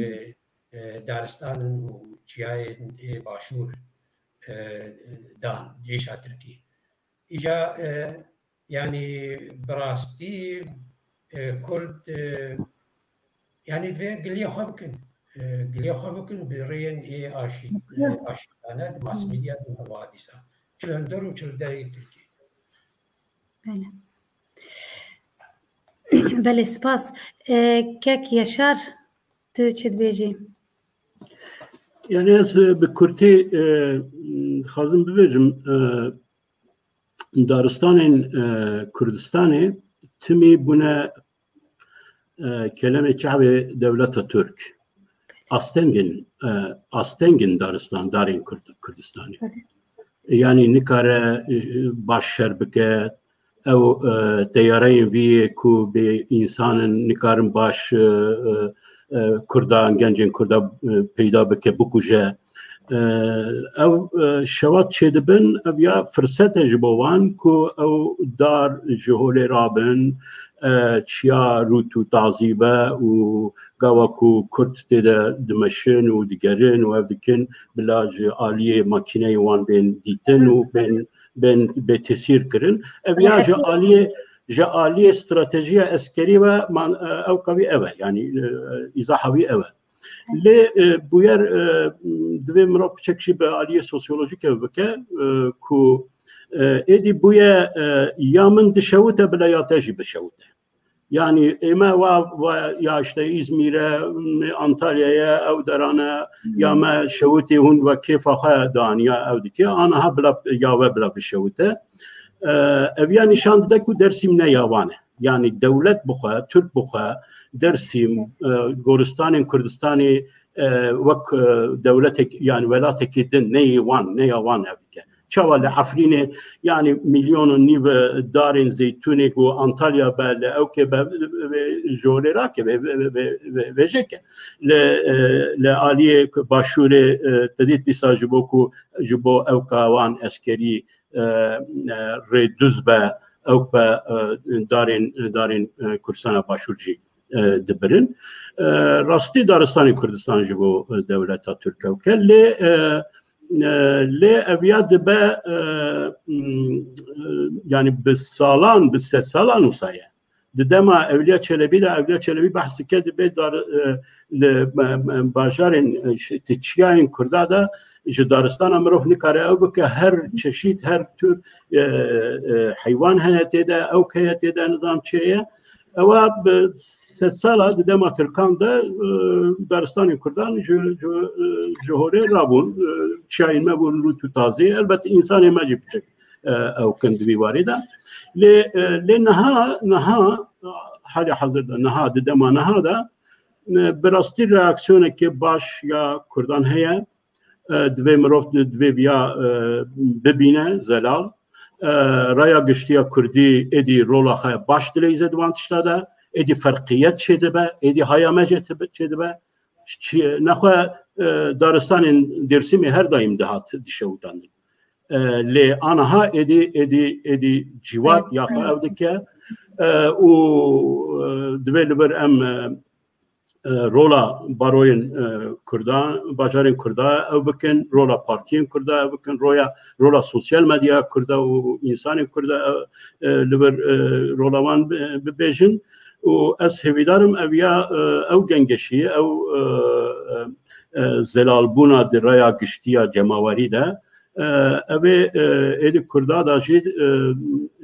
e, daristanin û çiyayên ê Başûr, e, dan, êşa Tirkî. Îca, e, yanî bi rastî, e, Kurd, e, yanî divê giliyê xwe bikin. e, gilê xwe bikin bi rêyên ê aşî-, e, aşîtane di mass media de hevadîsa. Çi li hundir û çi li derê Tirkiyê. Belê. Belê, spas. E, kek Yaşar, tu çi dibêjî? Yani ez, e, bi kurtî, e, dixwazim bibêjim, e, daristanên, e, Kurdistanê timî bûne, e, kelemê çavê dewleta Tirk. Astengin, e, astengin daristan, darên Kurd-, Kurdistanê. Yani nikare, e, baş şer bike, ew, e, teyareyên vî yê ku bê însan in, nikarin baş, e, e, e, Kurdan, gencên Kurda, e, peyda bike, bikuje. E, ew, e, şewat çêdibin, ev ya firsete ji bo wan ku ew dar ji holê rabin, e, çiya rût û tazî be û gava ku Kurd tê de dimeşin û digerin û ev dikin, bila ji aliyê makîneyê wan bên dîtin û bên, bên bê tesîr kirin. Ev ya ji aliyê, ji aliyê stratejiya eskerî ve man, e, ew qewî ev e. Yani, e, îzaha wî ev e. Lê, e, bûyer, e, divê mirov piçek jî bi aliyê sosyolojîk ev bike, e, ku, e, êdî bûye, e, ya min dişewite bila ya te jî bişewite. Yani ê me wa, wa ya işte Îzmîr e, Antalya ye, ew deran e, ya me şewitê hûn ve kêfa xwe daniya ew dike, aniha bila, ya we bila bişewite. E, ev ya nîşan dide ku Dersim ne ya wan e. Yani dewlet bixwe, Tirk bixwe, Dersim, e, goristanên Kurdistanê, e, wek, e, dewletek, yani welatekî din, ne yê wan, ne ya wan ev dike. Çawa li Efrînê, yani milyon û nîv darên zeytûnê ku Antalya be, li ewkê be, vê, vê, vê, ji holê rake, vê, vê, vê, vê, vê, vêjeke. Li, e, li aliyê ku başûrê, e, te dît dîsa ji bo ku, ji bo ewka wan eskerî, e, e, rê duz be, ewk be, e, darên, darên, e, Kurdistana Başûr jî, e, dibirin. E, rastî daristanê Kurdistan ji bo, e, dewleta Tirk ewk e. Lê, e, e, lê ev ya dibe, e, m, e, yani bi salan, bi sedsalan wisa ye. Di dema Ewliya Çelebî de, Ewliya Çelebî behs dike, dibê dar, e, li, me, me, bajarên, e, şi-, ti çiyayên Kurda de ji daristana mirov nikare ew bike, her çeşît, her tür, e, e, heywan heye tê de, ewk heye tê de, nizam çi ye. Ewa bi sedsala di dema Tirkan de, e, daristanên Kurdan ji, ji, e, ji holê rabûn, e, çiyayên me bûn rût û tazî. Elbet însanê me jî piçek, e, ew kin di vî warî de. Lê, e, lê niha, niha, halê hazir de, niha, di dema niha de, e, bi rastî reaksiyonekê baş ya Kurdan heye. E, divê mirov di-, divê viya, e, bibîne, zelal. E, raya giştiya Kurdî êdî rola xwe baş dileyze di wan tişta de, êdî ferqiyet çêdibe, êdî haya me jê tibe-, çêdibe. Çi-, nexwe, e, daristanên Dêrsimê her daîm dihat dişewitandin. E, lê aniha êdî, êdî, êdî cîwat ya xwe ew dike, e, û, e, divê li vir em, e, e, rola baroyên, e, Kurda, bajarên Kurda ew bikin, rola partiyên Kurda ew bikin, roya, rola sosyal medya Kurda û însanên Kurda, e, e, li vir, e, rola wan bi-, bibêjin. Û ez hêvîdar im ev ya, e, ew gengeşî, ew, e, e, e, zelalbûna di raya giştiya cemawerî de, e, ev ê, e, êdî Kurda da jî, e,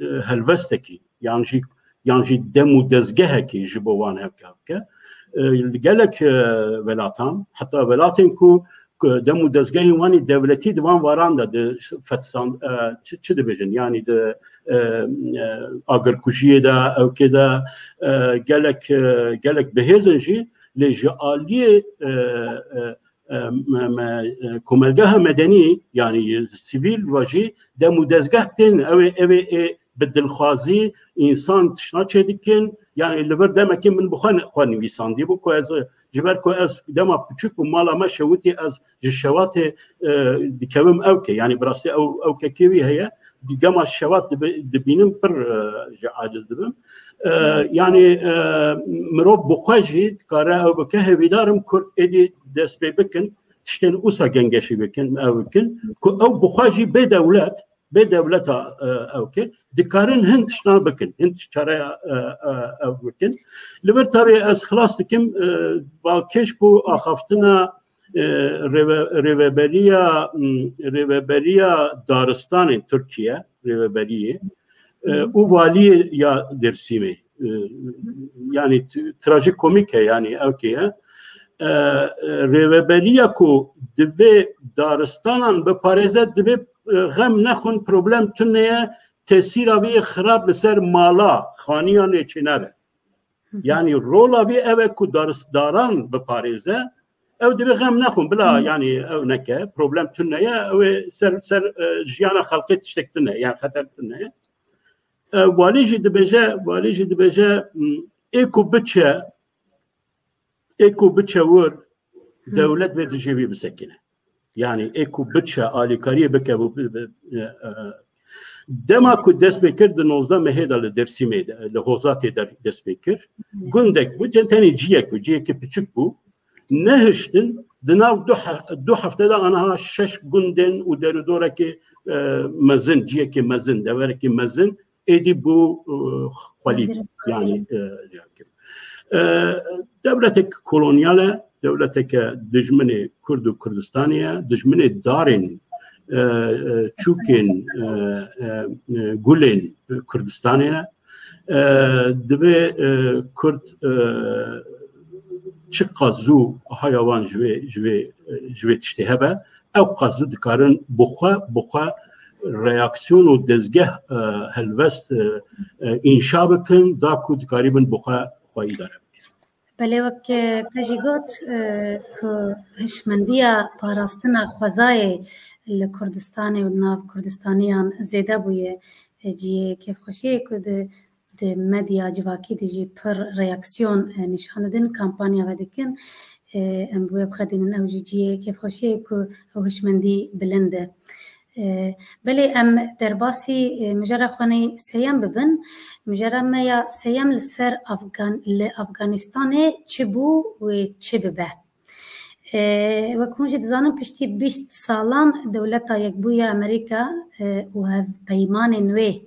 e, helwestekî, yan jî, yan jî dem û dezgehekî ji bo wan hevke bike. E, li gelek, e, welatan, heta welatên ku, ku dem û dezgehên wan ê dewletî di van waran de di fetsan, e, çi, çi dibêjin, yanî di, e, e, agirkujiyê de, ewkê de, e, gelek, e, gelek bihêz in jî, lê ji aliyê, e, e, e, me, me, e, komelgeha medenî, yanî sivîl ve jî dem û dezgeh tên, ew ê, ew ê, ê bi dilxwazî însan tiştna çêdikin. Yanî li vir demekê min bi xwe, xwe nivîsandî bû ku ez, ji ber ku ez dema piçûk bûm, mala me şewitî, ez ji şewatê, e, dikevim ewkê. Yanî bi rastî ew, ewkekê wî heye. Di-, dema şewat dibi-, dibînim pir, e, ji aciz dibim. E, yanî, e, mirov bi xwe jî dikare ew bike. Hêvîdar im Kurd êdî dest pê bikin, tiştên wisa gengeşî bikin, ew bikin, ku ew bi xwe jî bê dewlet, Bê dewleta, e, ew ke dikarin hin tiştan bikin, hin çareya, e, e, ew bikin. Li vir tabi ez xilas dikim, e, balkêş bû axaftina, e, rêve-, rêveberiya, m, rêveberiya daristanên Tirkiye, rêveberiyê, e, û valiyê ya Dêrsimê. E, yani t-, trajikomîk e, yani ew ke ye. E, e, rêveberiya ku divê daristanan biparêze, divê, e, xem nexwin, problem tune ye, tesîra vê xirab li ser mala, xaniyan ê çênabe. Yani rola vê ew e ku darisdaran biparêze, ew divê xem nexwin, bila yani ew neke, problem tune ye, ew ê ser, ser, e, jiyana xelkê tiştek tune, yani xeter tune ye. E, walî jî dibêje, walî jî dibêje, m, ê ku biçe, ê ku biçe wir, dewlet vê dijê wî bisekine. Yani ê ku biçe alîkariyê bike, bi, bi, bi, e, e, dema ku dest pê kir di nozdeh mehê de li Dêrsimê de, li Hozatê de dest pê kir. Gundek bû, te-, tenê ciyek bû, ciyekê piçik bû. Nehiştin, di nav du he-, du hefte de aniha şeş gundên û derûdorekê, e, mezin, ciyekê mezin, deverekê mezin, êdî bû, e, xwelî, yani, e, e, dewletek kolonyal e, dewleteke dijminê Kurd û Kurdistanê ye, dijminê darên, e, e, çûkên, e, e, e, gulên Kurdistanê ye. E, divê, e, Kurd, e, çiqas zû haya wan ji vê, ji vê, e, ji vê tiştê hebe, ew qas zû dikarin bi xwe, bi xwe reaksiyon û dezgeh, e, helwest, e, e, înşa bikin, da ku dikarîbin bi xwe, xwe îdare bikin. Belê, wek, e, te jî got, e, ku hişmendiya parastina xwezayê li Kurdistanê û nav Kurdistaniyan zêde bûye, e, cihê kêfxweşiyê ku di, di medya civakî de jî pir reaksiyon, e, nîşan didin, kampanya vedikin. E, em bi wê bixedînin, ew jî cihê kêfxweşiyê ku ew hişmendî bilind e. E, belê em derbasî, e, mijara xwe ney seyem bibin. Mijara me ya seyem li ser Afgan-, li Afganistanê çi bû wê çi bibe? E, wek hûn jî dizanin, piştî bîst salan Dewleta Yekbûyî ya Amerîka, e, û hevpeymanên wê,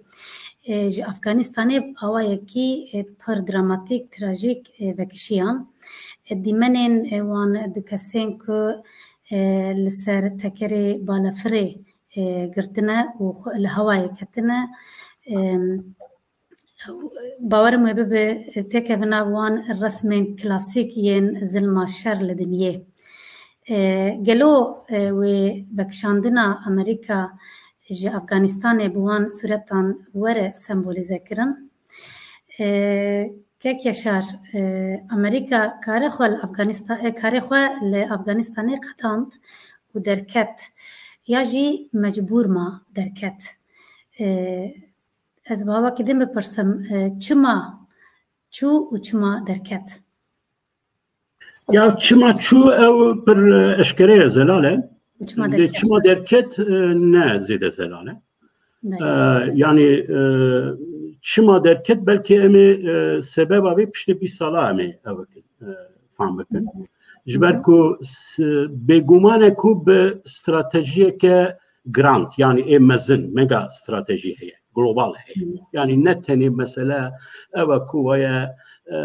e, ji Afganistanê bi awayekî, e, pir dramatîk, trajîk, e, vekişiyan. E, dîmenên, e, wan du kesên ku, e, li ser tekerê balafirê, e, girtine û xwe li hewayê ketine. E, Bawerim wê bibe têkevina wan resmên klasîk yên zilma şer li dinyê. E, gelo, e, wê vekişandina Amerîka ji Afganistanê bi wan sûretan were sembolîze kirin? E, Kek Yaşar, e, Amerîka kare xwe li Afganistan, e, kare xwe li Afganistanê qedand û derket, ya jî mecbûr ma derket. E, Ez bi awakî din bipirsim, e, çima çû û çima derket? Ya çima çû ew pir, e, eşkere ye, zelal e. Çima Lê derket? çima derket, e, ne zêde zelal e. Belê. E, yani, e, çima derket, belkî em ê, e, sebeba vê piştê bîst sala em ê ew bikin, e, fam bikin. Ji ber ku s-, bêguman e ku bi stratejiyeke grand, yani ê mezin, mega stratejî heye, global heye. Hı. Yani ne tenê mesele ew e ku waye, e,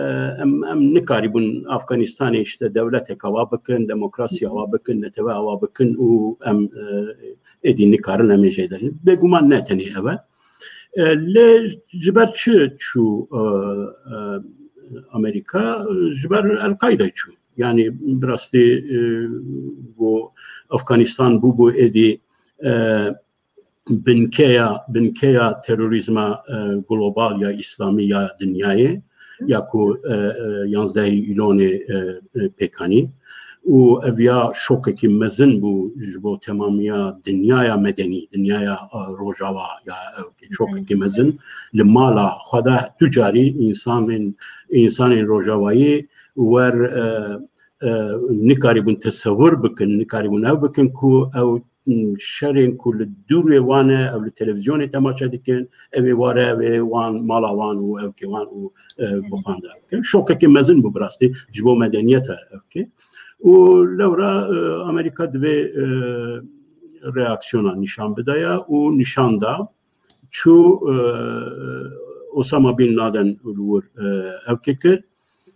em, em nikarîbûn Afganistanê işte dewletek awa bikin, demokrasî awa bikin, netewe awa bikin û em, e, êdî nikarin em ê jê derin. Bêguman ne tenê ew e. E, lê ji ber çi çû, e, e, Amerîka? Ji ber El-Qaîdayê çû. Yani bi rastî, e, ku Afganistan bûbû êdî, e, binkeya, binkeya terorîzma, e, global ya îslamî ya dinyayê, ya ku, e, e, yanzdehê Îlonê, e, e, pêk anî. Û ev ya şokekî mezin bû ji bo temamiya dinyaya medenî, dinyaya, e, Rojava ya ew ke şokekî mezin li mala xwe de du carî însanên, însanên Rojavayî wer, e, e, nikarîbûn tesewir bikin, nikarîbûn ew bikin ku ew, m, şerên ku li dûrê wan e, ew li televîzyonê temaşe dikin, ew ê ware, ew ê wan mala wan û ew kê wan û, e, bi xwe de ew ke. Şokekê mezin bû bi rastî ji bo medeniyeta ew ke. Û lewra, e, Amerîka divê, e, reaksiyona nîşan bidaya û nîşan da. Çû, e, Osama bin Laden li wir, e, ewkê kir.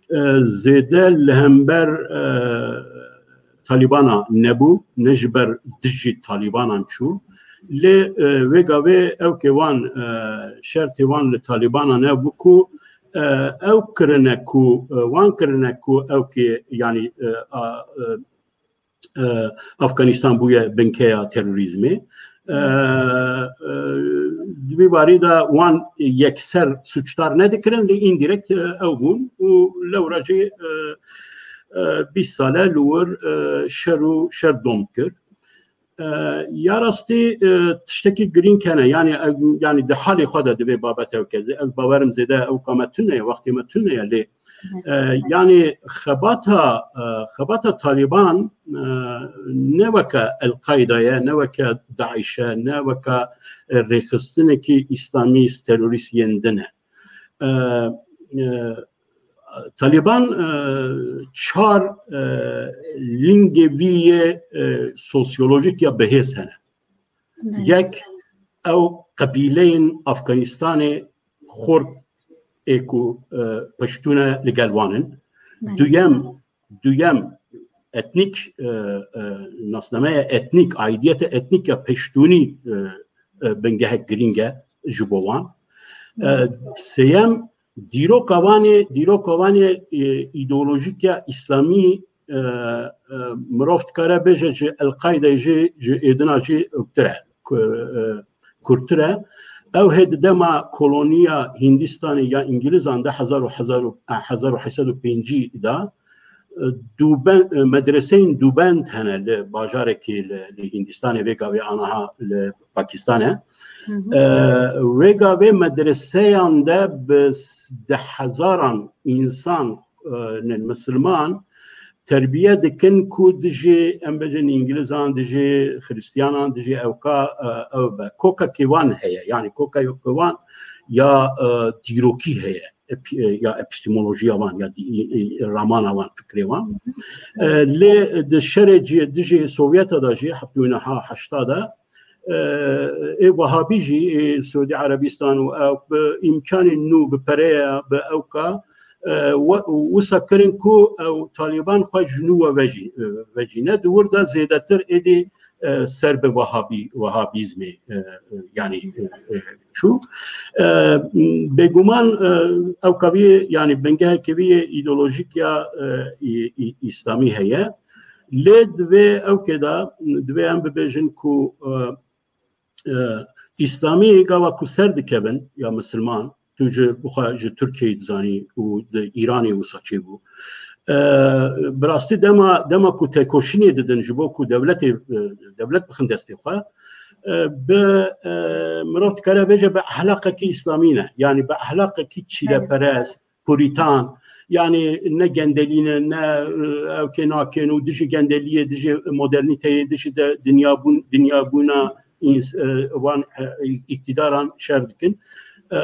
E, zêde li hember, e, Talîbana nebû, ne ji ber dijî Talîbanan çû. Lê, e, vê gavê ewkê wan, e, şertê wan li Talîbana nebû ku, e, ew kirine ku, e, wan kirine ku ewkê, yanî, e, a, e, e, Afganistan bûye binkeya terorîzmê. E, e, di vî barî de wan yekser suçdar nedikirin, lê îndirekt, e, ew bûn û lewra jî, e, e, bîst sale li wir, e, şer û şer dom kir. E, ya rastî, e, tiştekî girîng hene, yanî, e, yanî di halê xwe de divê babet ew ke. Ez bawerim zêde ewka me tune ye, wextê me tune ye, lê, e, yanî xebata, e, xebata Talîban, e, ne weke El-Qaîda ye, ne weke DAIŞ e, ne weke, e, rêxistinekî îslamîst terorîst yên din e. E, e, Talîban, e, çar, e, lingê vî yê, e, sosyolojîk ya bihêz hene. Belê. Yek, ew qebîleyên Afganistanê xort ê ku, e, Piştû ne li gel wan in. Belê. Duyem, duyem etnîk, e, e, nasnameya etnîk, aidiyete etnîk ya Piştûnî, e, e, bingehek girîng e ji bo wan. E, Belê. Sêyem, dîroka wan ê, dîroka wan ê, e, îdeolojîk ya îslamî, e, e, mirov dikare bêje ji El-Qaîdeyê jî, ji êdina jî ewktir e, ku-, e, kurtir e. Ew hê di dema koloniya Hindistanê ya Îngilizan de hezar û, hezar û, e, hezar û heşt sed û pêncî de, e, dûben-, e, medreseyên dûbend hene li bajarekî li, li Hindistanê, vê gavê aniha li Pakistan e. Hı hı. E, vê gavê medreseyan de bi s-, deh hezaran însan, e, nên misilman terbiye dikin ku dijî, em bêjin, Îngilizan, dijî Xiristiyanan, dijî ewka, e, ew be. Kokekî wan heye, yanî kokekî wan ya, e, dîrokî heye, ep-, e, ya epistemolojiya wan, ya dî-, e, e, ramana wan, fikrê wan. E, lê di şerê cî-, dijî Sovyeta de jî, heft û neha heşta de, e, ê Wehabî jî, ê Siûdî Erebistan û ew bi îmkanên nû, bi pereya, bi ewka, e, we-, wisa kirin ku ew Talîban xwe ji nû we vejî-, e, vejîne. Di wir de zêdetir êdî, e, ser bi Wehabî-, Wehabîzmê, e, e, yanî, e, e, çû. E, bêguman, e, ewka vî, yanî bingehekî vî yê îdeolojîk ya, e, î-, î-, îslamî heye. Lê divê ewkê de, divê em bibêjin ku, e, e, îslamî gava ku ser dikevin ya misilman, tu ji, bi xwe ji Tirkiyeyê dizanî û di Îranê wisa çêbû. E, bi rastî dema, dema ku tekoşînê didin ji bo ku dewletê, e, dewlet bixin destê xwe, e, bi, e, mirov dikare bêje bi ehlaqekî îslamî ne. Yanî bi ehlaqekî çîleperest, purîtan, yanî ne gendelî ne, ne, e, ewkê nakên û dijî gendeliyê, dijî modernîteyê, dijî de dinyabûn-, dinyabûna îns-, e, wan, e, îktîdaran şer dikin. E,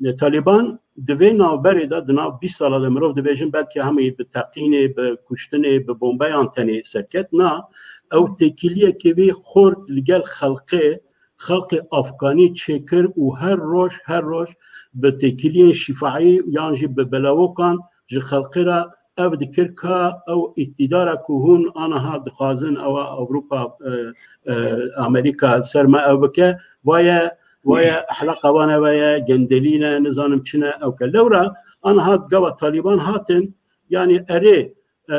e, Talîban di vê navberê de, di nav bîst sala de mirov dibêjin, belkî hemî bi teqînê, bi kuştinê, bi bombeyan tenê serket. Na, ew têkiliyekê vî xort li gel xelqê, xelqê Afganî çêkir û her roj, her roj bi têkiliyên şîfaî yan jî bi belawokan ji xelqê re ev dikir ka ew îktîdara ku hûn aniha dixwazin, ewa Ewropa, e, e, Amerîka ser me ew bike, vaye, vaye ehlaqa wan ev e, gendelî ne, nizanim çi ne, ew ke. Lewra aniha gava Talîban hatin, yanî erê, e,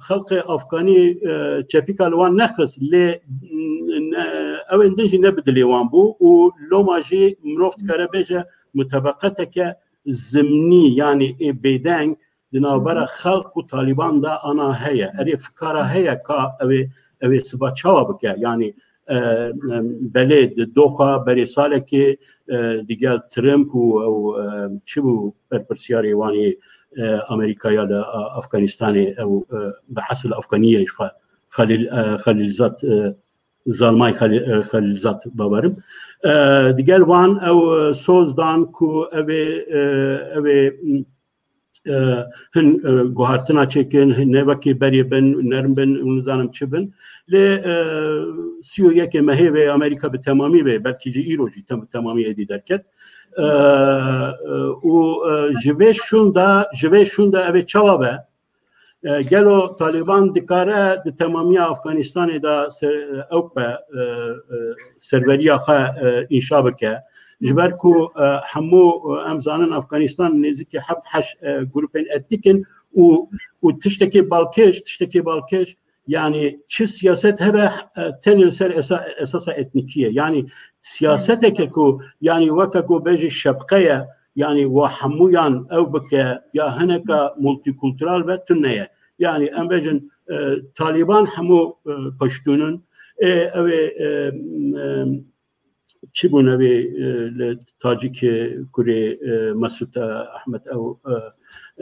xelqê Afganî, e, çepîka li wan nexist, lê, mm, ne, ew ên din jî ne bi dilê wan bû û loma jî mirov dikare bêje mutebeqeteke zimnî, yanî ê bêdeng di navbera xelq û Talîban de ana heye. Erê fikara heye ka ew ê, ew ê siba çawa bike? Yanî, e, em, belê di doxa berê salekê, e, digel Trump û ew, e, çi bû berpirsiyarê wan ê, e, Amerîka ya li, e, Afganistanê, ew, e, bi esil Afganî ye ji xwe, Xelîl, e, Xelîlzad, e, Zalmay Xelî-, e, Xelîlzad bawerim. E, digel wan ew, e, soz dan ku ew ê, e, ew ê, m, e, hin, e, guhertina çêkin, hin ne wekî berê bin, nerm bin û nizanim çi bin. Lê, e, sî û yekê mehê vê Amerîka bi temamî vê, belkî jî îro jî tem-, temamî êdî derket. E, e, û, e, ji vê şûnda, ji vê şûnda ev ê çawa be? E, gelo Talîban dikare di temamiya Afganistanê de ser, ew be, e, e, serweriya xwe, e, înşa bike? Ji ber ku, e, hemû, e, em zanin Afganistan nêzîkî heft heşt, e, grûpên etnîk in û, û tiştekî balkêş, tiştekî balkêş, yanî çi siyaset hebe, e, tenê li ser esa-, esasa etnîkî ye. Yanî siyaseteke ku, yanî weke ku bêjî şepqe ye, yanî wa hemûyan ew bike ya hineka multîkultural be, tune ye. Yanî em bêjin, e, Talîban hemû, e, Paştûn in. Ê, ew ê, e, e, çi bûn ew ê, e, li Tacikê kurê, e, Mesûd, e, Ehmed ew, e,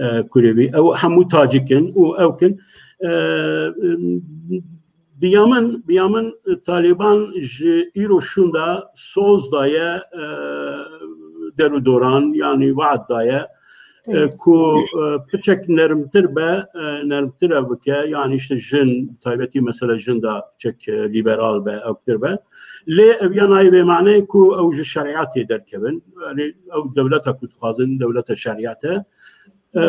e, kurê wî. Ew hemû Tacik in û ew kin. E, e, bi ya min, bi ya min, e, Talîban ji îro şûnda soz daye, e, der û doran, yanî we'd daye, e, ku, e, piçek nermtir be, e, nermtir ev bike, yanî işte jin, taybetî mesela jin de piçek, e, lîberal be, ewtir be. Lê ev ya nayê vê maneyê ku ew ji şerîetê derkevin. Yanî ew dewleta ku dixwazin, dewleta şerîet e. E,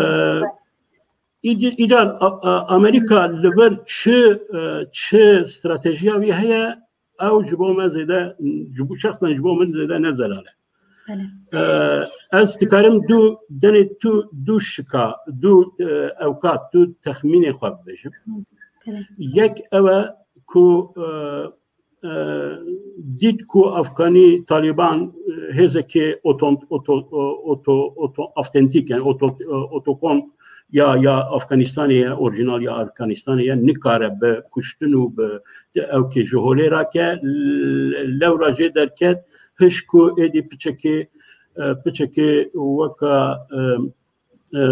Îdi-, îcar, a, a, Amerîka li vir çi, e, çi stratejiya wî heye, ew ji bo me zêde, ji bo, şexsen ji bo min zêde ne zelal e. Belê. E, ez dikarim du, denê tu, du şika, du, e, ewqat, du texmînê xwe bibêjim. Belê. Yek ew e ku, e, e, dît ku Afganî Talîban, e, hêzekê oton-, oto-, o-, oto-, oto-, avtentîk, yani oto-, e, otohton ya, ya Afganistanê ye, orîjinal ya Afganistanê ye, nikare bi kuştin û bi ewkê ji holê rake, l-, lewra jê derket, hişk ku êdî piçekê, e, piçekê weka, e, e,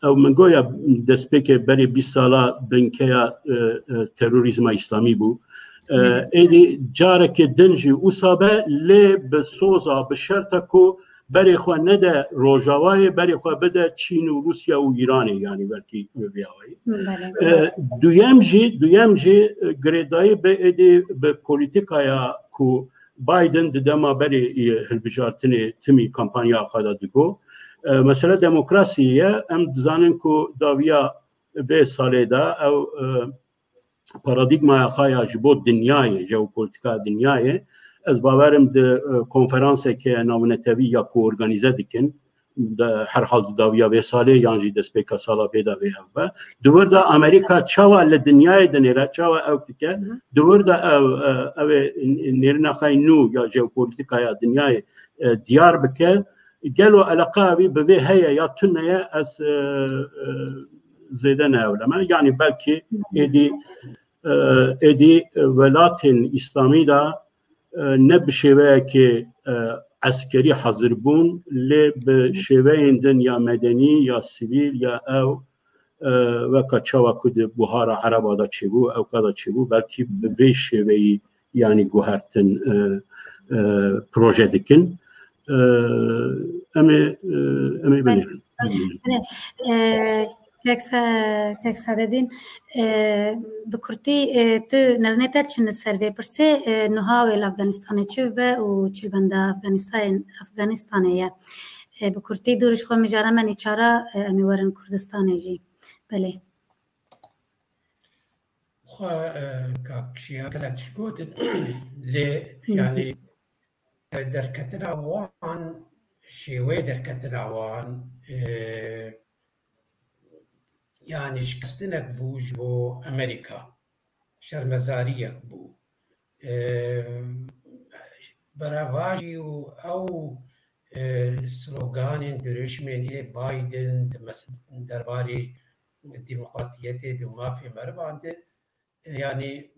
ew min goya destpêkê berê bîst sala binkeya, e, e, terorîzma îslamî bû. E, Êdî carekê din jî wisa be, lê bi soza, bi şerta ku berê xwe nede Rojavayê, berê xwe bide Çîn û Rûsya û Îranê, yanî belkî bi vî awayî. Belê. E, duyem jî, duyem jî, e, girêdayî bi êdî bi polîtîkaya ku Biden di dema berê, e, hilbijartinê timî kampanya xwe de digo. E, mesele demokrasiyê ye. Em dizanin ku dawiya vê salê de ew, e, paradîgmaya xwe ya ji bo dinyayê, jeopolîtîka dinyayê, ez bawerim di, e, konferanseke navnetewî ya ku organîze dikin, de, herhal di dawiya vê salê yan jî destpêka sala vê de vê ev be. Di wir de Amerîka çawa li dinyayê dinêre, çawa ew dike, Hı hı. di wir de ew, e, ew ê nêrîna xwe nû ya jeopolîtîkaya dinyayê, e, diyar bike. Gelo eleqa wî bi vê heye ya tune ye, ez, e, e, zêde ne ewleme. Yanî belkî êdî, e, êdî welatên îslamî de, e, ne bi şêweyekê, e, eskerî hazir bûn, lê bi şêweyên din ya medenî, ya sivîl, ya ew, e, weka çawa ku di buhara Ereba de çêbû, ewka de çêbû, belkî bi vê şêweyî, yanî guhertin, e, e, proje dikin. E, em ê, e, em ê binêrin. Belê. E, kek Se-, kek Sadedîn, e, bi kurtî, e, tu nerînê te çin li ser vê pirsê, e, nuha wê li Afganistanê çi bibe û çi li benda Afganistanê, Afganistanê ye? E, bi kurtî dûr ji xwe mijara me nîçara, e, em ê werin Kurdistanê jî. Belê. Xwe, e, kak Şiya gelek tişt gotin. Lê, Hı hı. yanî, e, derketina wan, şêweyê derketina wan, e, yanî şikestinek bû ji bo Amerîka. Şermezariyek bû. E, beravajî û ew, e, sloganên dirêşmên ê Biden di mes-, derbarê demokratiyetê de û mafê merivan de, e, yanî,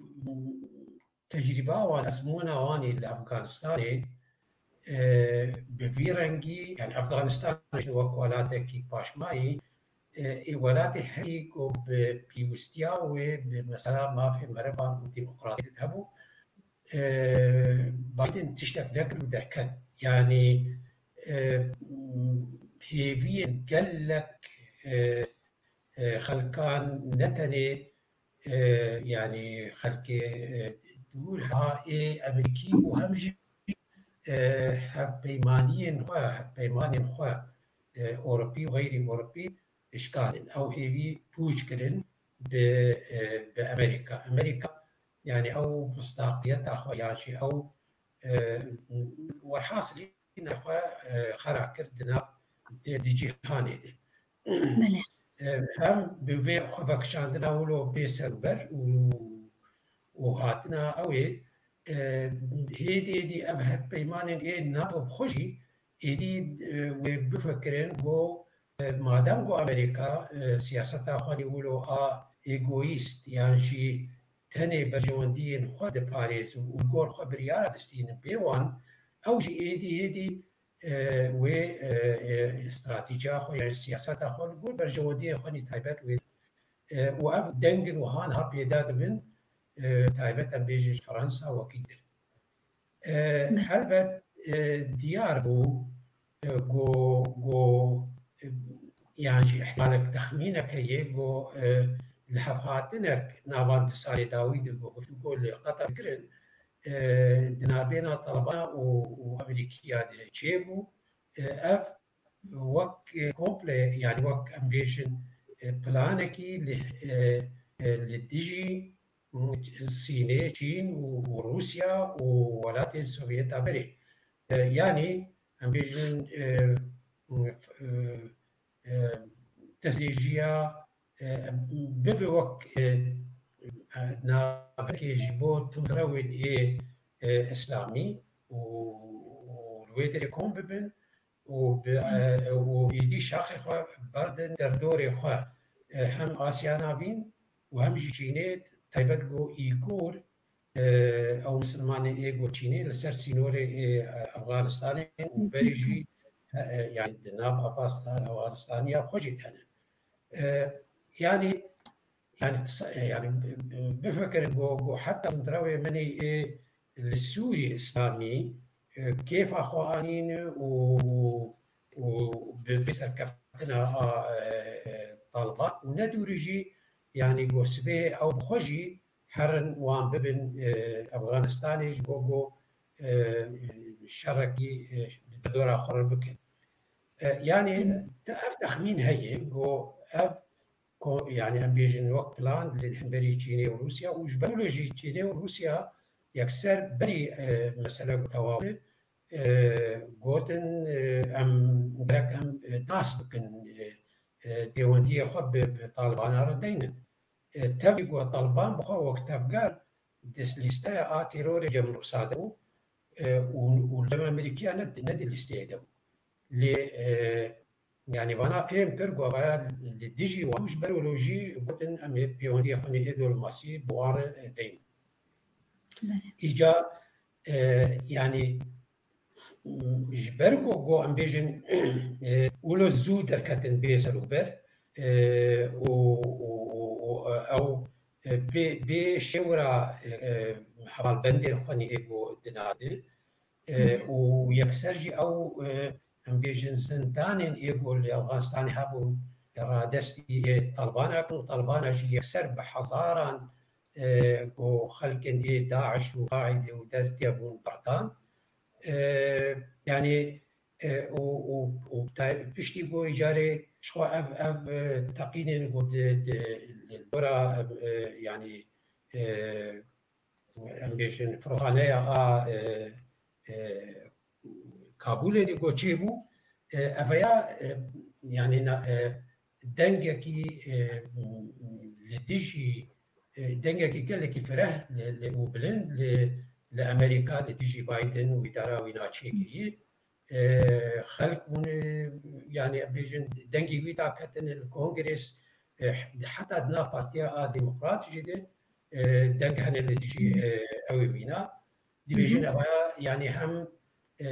tecrîba wan, ezmûna wan ê li Afganistanê, e, bi vî rengî, yanî Afganistan wek welatekî paşmayî, e, ê welatê herî ku bi pîwistiya wê bi mesela mafê merivan û demokratiyet hebû, e, Biden tiştek nekir û derket. Yanî, e, hêviyên gelek, e, e, xelkan ne tenê, e, yanî xelkê, e, dûr ha ê Emerîkî û hem jî, e, hevpeymaniyên xwe, hevpeymanên xwe, e, Ewropî û xeyrî Ewropî şikandin. Ew hêvî pûç kirin bi, e, bi Emerîka. Emerîka, yanî ew mistaqiyeta xwe yan jî ew, e, werhasilî nexwe, e, xera kir di nav, e, di cîhanê de. Belê. E, hem bi vê xwe vekişandina wilo bê serûber û, û hatina ew ê, e, hêdî hêdî ev hevpeymanên ê NATO bi xwe jî êdî, e, wê bifikirin ku, e, madem ku Amerîka, e, siyaseta xwe nî wilo a egoîst yan jî tenê berjewendiyên xwe diparêz û li gor xwe biryara distînin bê wan, ew jî êdî hêdî, e, wê, e, e, stratîjiya xwe yan siyaseta xwe li gor berjewendiyên xwe nî taybet wê. E, û ev dengin wiha niha pêda dibin, e, taybet em bêjin ji Fransa wekî dir. E, helbet, e, diyar bû, e, ku, ku, e, yan jî ihtimalek, texmînek heye ku, e, li hevhatinek navan du salê dawî de ku guftûgo li Qetar kirin, e, di navbêna Talibana û, û Amerîkiya de çêbû. E, ev wek, e, komple, yanî wek em bêjin, e, planekî li, e, e, li dijî, m, Sînê, Çîn û, û Rûsya û welatên Sovyeta berê. E, yanî em bêjin, e, m, e, e, destdirêjiya, e, bibe wek, e, e, navbekê ji bo tundrewên ê, e, îslamî û, û li wê derê kom bibin û bi, e, û êdî şaxê xwe berdin derdorê xwe, e, hem Asya Navîn û hem jî Çînê, taybet ku Îgur, e, ew misilmanên ê ku Çînê li ser sînorê ê, e, Efxanistanê û berê jî, e, e, yanî di nav Afghanistan-, Afganistaniya xwe jî hene. E, yanî, yanî, yanî bifikirin ku, ku heta tundrewê menê ê li Sûrî Îslamî, e, kêfa xwe anîne û, û bi, bi serkeftina a, e, e, Taliban û ne dûrî jî, yanî ku sibê ew bi xwe jî herin wan bibin, e, Efganistanê ji bo ku, e, şerekî, e, di dora xwe re bikin. E, yanî te-, ev texmîn heye ku ev ko-, yanî em bêjin wek plan li hemberî Çînê û Rûsya û ji ber wilo jî Çînê û Rûsya yekser berî, e, mesele ku tewaw e, gotin, e, em gerek em, e, nas bikin, e, e, pêwendiyê xwe bi, bi Talibana re deynin. E, tevî ku Taliban bi xwe wek tevger di lîsteya a terorê cem Rûsa de bû, e, û, û cem Amerîkiya ne, ne di lîsteyê de bû. Lê, e, yanî vana fêm kir ku vaya li dijî wan ji ber wilo jî gotin em ê pêwendiyê xwe nê ê diplomasî bi wan re, e, deyn. Belê. Îca, e, yanî, m, ji ber ku, ku em bêjin, e, wilo zû derketin bê serûber, e, û, û, û, û, e, ew, e, bê, bê şêwira, e, e, hevalbendên xwe nî ê ku dinadin, e, û yekser jî ew, e, em bêjin zindanên ê ku li Afganistanê hebûn, radestî ê Talibana kin û Talibana jî yekser bi hezaran, e, ku xelkên ê DAIŞ û Qaîde û der tê bûn berdan. E, yanî, e, û, û, û tay-, piştî ku îcarê ji xwe ev, ev, e, teqînên ku di, di, li dora, e, yanî, e, em bêjin firoxaneya a, e, e, Kabûlê de ku çêbû, e, eveya, e, yanî na, e, dengekî, e, li dijî, e, dengekî gelekî fireh li, li û bilind li, li Amerîka li dijî Biden û îdara wî na çêkirî. E, xelk bûne, yanî em bêjin dengê wî daketine li Kongres, e, heta di nav Partiya a Demokrat jî de, e, deng hene li dijî, e, ew ê wîna. Dibêjin evaya, yanî hem, e,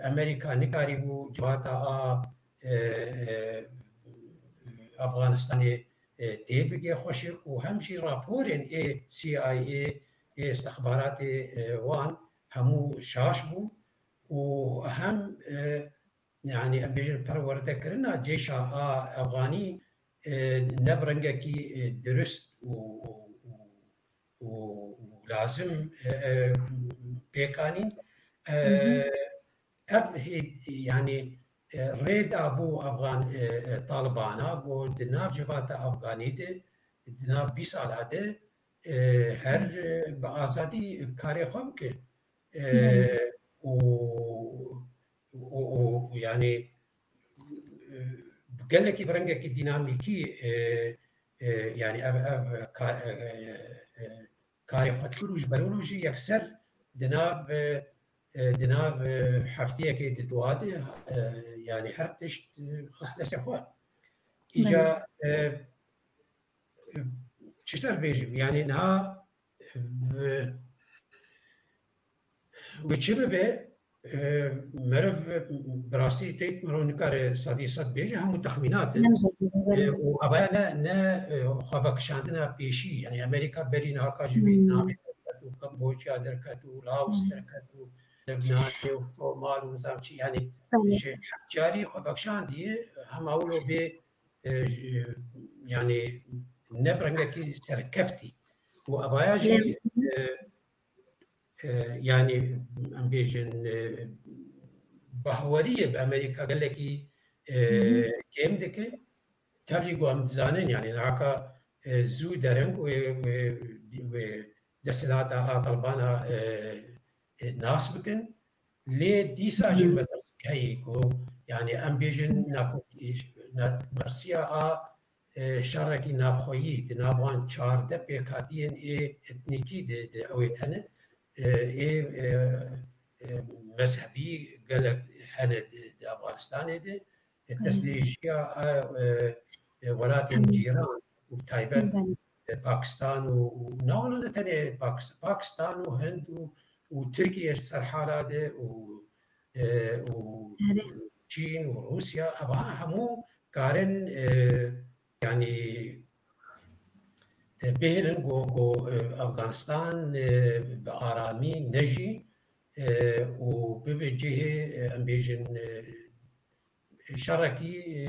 Amerîka nikarîbû civata a, e, e, Afganistanê, e, tê bige xweşik û hem jî raporên ê C I A, ê istixbaratê, e, wan hemû şaş bûn û hem, e, yanî em bêjin perwerdekirina cêşa a Efxanî, e, ne bi rengekî, e, dirust û, û, û, û lazim, e, e, pêk anîn. E, Hı hı. Ev hê-, yanî, e, rê da bo Afgan, e, e, Talibana, got di nav civata Afganî de, di nav bîst sala de, e, her, e, bi azadî karê xwe bike. E, Belê. û, û, û, yanî, e, gelekî bi rengekî dînamîkî, e, e, yanî ev, ev ka-, e, e, e, karê xwe dikir û ji ber wilo jî yekser di nav, e, e, di nav, e, hefteyekê di dua de, e, yanî her tişt, e, xist destê xwe. Îca, Belê. e, e, çi te bêjim, yanî niha, e, wê çi bibe, e, meriv, e, bi rastî têt meriv nikare sedî sed bêje, hemû texmînat in. Hemû E, û evaya ne, ne, e, xwevekişandina pêşî, yanî Amerîka berî niha ka ji vî Hmm. navê derket û Kamboçya derket û Laos Hmm. derket û Lebnanê û Somal û nizam çi, yanî Belê. ji heft carî xwevekişandiye, hema wilo bê, e, ji, yanî ne bi rengekî serkeftî. Û evaya jî, Lê e, e, yanî em bêjin, e, bahweriyê bi Amerîka gelekî, e, Hı hı. kêm dike. Tevlî ku em dizanin, yanî naka, e, zû dereng wê, wê, wê desthilata a Talibana, e, e, nas bikin. Lê dîsa jî Hı. metirsî heye ku, yanî em bêjin Hı. nakokî, na-, metirsîya a e, şerekî navxweyî di nav wan çardeh pêkhatiyên ê etnîkî de, de ew ê hene, e, ê, e, e, mezhebî gelek hene di, di Afganistanê de. E, Belê. Destdirêjiya, e, e, welatên Belê. cîran û bi taybet, Belê. e, Pakistan û, û ne wilo ne tenê Pakis-, Pakistan û Hind û, û Tirkiye ji ser hala de û, e, û Erê. Çîn û Rûsya, ev hemû karin, e, yanî, e, bihêlin ku, ku, e, Afganistan, e, bi aramî nejî, e, û bibe cihê, e, em bêjin, e, şerekî, e,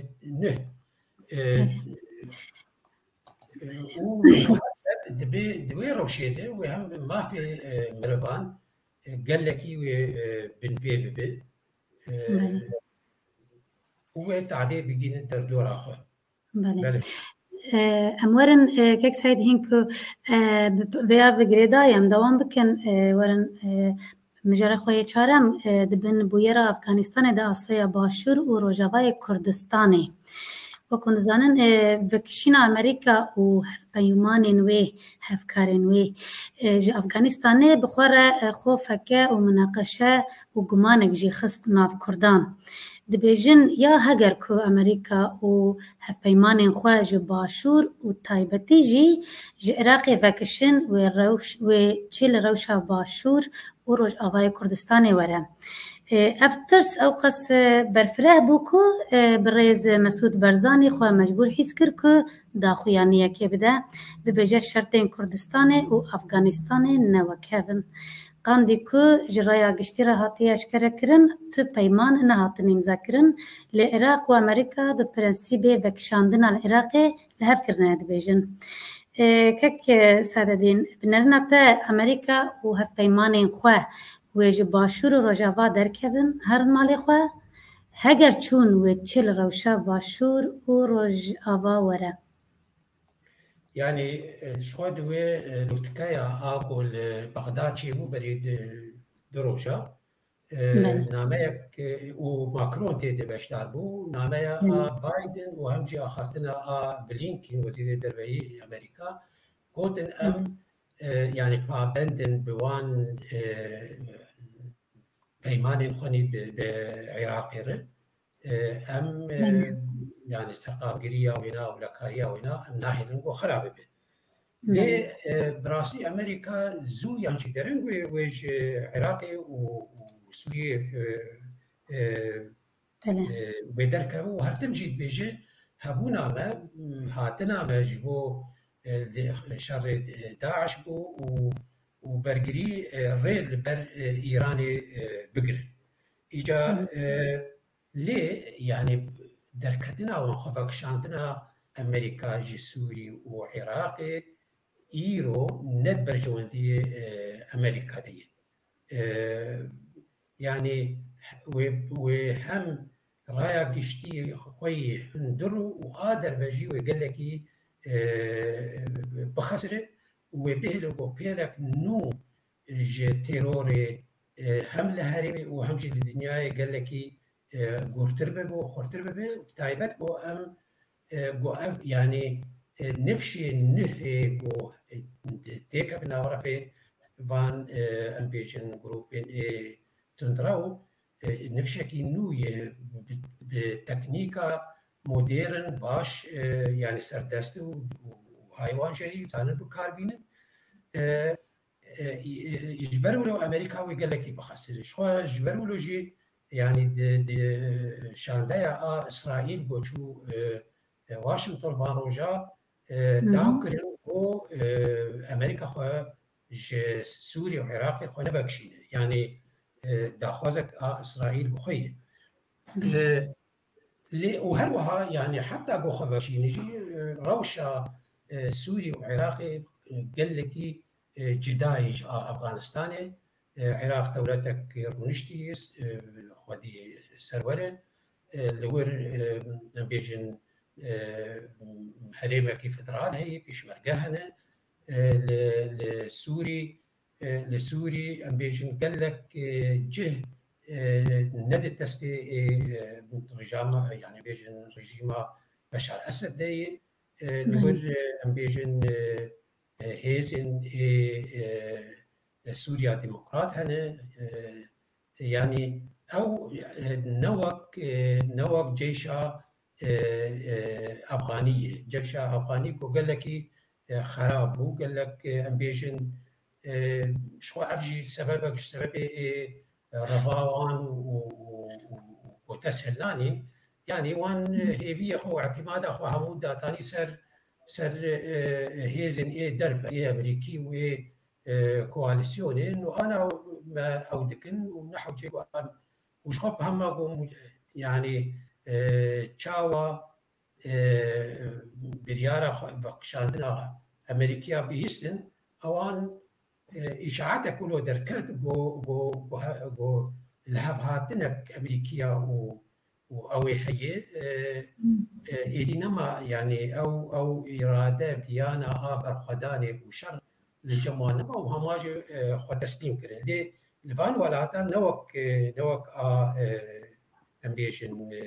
nuh. E, Belê. e, û dibê, di wê rewşê de wê hem mafê, e, merivan, e, gelekî wê, e, binpê bibe. E, Belê. û wê tadê bigînin derdora xwe. Belê. Belê. E, em werin, e, kek Seîd hîn ku, e, bi, vêya ve girêdayî em dewam bikin, e, werin, e, mijara xwe yê çarem, e, di bin bûyera Afganistanê de Asyaya Başûr û Rojavayê Kurdistanê. Wekû dizanin, e, vekişîna Amerîka û hevpeymanên wê, hevkarên wê, e, ji Afganistanê bi xwe re, e, xofeke û minaqeşe û gumanek jî xist nav Kurdan. Dibêjin, ya heger ku Amerîka û hevpeymanên xwe ji Başûr û taybetî jî ji Iraqê vekişin, wê rewş-, wê çi li rewşa Başûr û Rojavayê Kurdistanê were. E, ev tirs ewqas, e, berfireh bû ku, e, birêz Mesûd Barzanî xwe mecbûr hîs kir ku daxuyaniyekê bide, bibêje şertên Kurdistanê û Afganistanê ne wek hev in. Qandî ku ji raya giştî re hatiye eşkerekirin, tu peyman nehatin îmzakirin, lê Iraq û Amerîka bi prensîbê vekişandina li Iraqê li hev kirine dibêjin. E, kek, e, Sadedîn, bi nerina te Amerîka û hevpeymanên xwe wê ji Başûr û Rojava derkevin, herin malê xwe? Heger çûn, wê çi li rewşa Başûr û Rojava were? Yanî, e, ji xwe di wê, e, lûtkeya a ku li Bexda çêbû berî di, du roja, e, Belê. nameyek, e, û Macron tê de beşdar bû, nameya Belê. a Biden û hem jî axaftina a Blinken, wezîrê derveyî Amerîka, gotin, Hı. em, e, yanî pabendin bi wan, e, peymanên xwe nî bi, bi Iraqê re. E, em, e, Belê. yanî serqamgiriya wêna, ewlekariya wêna em nahêlin ku xira bibe. Lê, Belê. e, bi rastî Amerîka zû yan jî dereng wê, wê ji Iraqê û, û Sûriyê, e, e, Belê. e, wê derkeve û her tim jî dibêje, hebûna me, hatina me ji bo, e, li şerê, e, DAIŞ bû û, û bergirî, e, rê li ber, e, Îranê, e, bigirin. Îca, Hı hı. e, Lê, yanî, derketina wan, xwevekişandina Amerîka ji Sûrî û Iraqê îro ne di berjewendiyê, e, Amerîka de ye. E, yanî, wê, wê hem raya giştî xwe yê hundir û a derve jî wê gelekî, e, bixesire û wê bihêle ku pêlek nû ji terorê, e, hem li herêmê û hem jî li dinyayê gelekî, e, gurtir bibe û xurtir bibe. Bi taybet ku em, e, ku ev, yanî, e, nifşê nuhê ku, e, têkevin navreqê van, e, em bêjin grûpên ê tundrew, e, nifşekî nû ye, bi, bi teknîka modern baş, e, yanî serdest û, û haywan jî heyî zanin bi kar bînin. E, e, e, ji ber wilo Amerîka wê gelekî bixesire. Ji xwe ji ber wilo jî, yanî di, di şandeya a Îsraîl ku çû, e, e, Washington van roja, e, Hı hı. daw kirin ku, e, Amerîka xwe ji Sûrî û Iraqê xwe nebekişîne. Yanî, e, daxwazek a Îsraîl bi xwe ye. Hı. E, lê û her wiha, yanî, heta ku xwe vekişîne jî, e, rewşa, e, Sûrî û Iraqê, e, gelekî, e, cida ye ji a Afganistanê. E, Iraq dewletek rûniştî, e, xwedî serwer e. E, li wir, e, em bêjin, e, herêmekî federal heye, pêşmerge hene. E, li, li Sûrî, e, li Sûrî em bêjin gelek, e, cih, e, ne di destê, e, e, rejama, yanî bêjin rejîma Beşar Esed de ye. E, li Belê. wir, e, em bêjin, e, e, hêzên ê, e, e, Sûriya Demokrat hene. E, yanî ew, e, ne wek, e, ne wek ceyşa, e, e, Afxanî ye. Ceyşa Afxanî ku gelekî, e, xerab bû, gelek, e, em bêjin, e, ji xwe ev jî sebebek ji sebebê ê, e, reva wan û, û, û, û ku dest hildanîn. Yanî wan, e, hêviyê xwe û îtîmada xwe hemû datanî ser, ser, e, hêzên ê derve, ê Amerîkî û ê, e, koalîsyonê. Û ana me ew dikin û nehewce ku em û ji xwe bi hema ku, yanî, e, çawa, e, biryara xwe, vekişandina Amerîkiya bihîstin, ewan, e, îşaetek wilo derket ku, ku, ku he-, ku lihevhatinek Amerîkiya û, û ew ê heye, e, Hmm. e, êdî nema, yanî ew, ew îrade, biyana a berxwedanê û şer li cem wan nema û hema jî, e, xwe teslîm kirin. Lê li van welatan ne wek, e, ne wek a, e, em bêjin, e,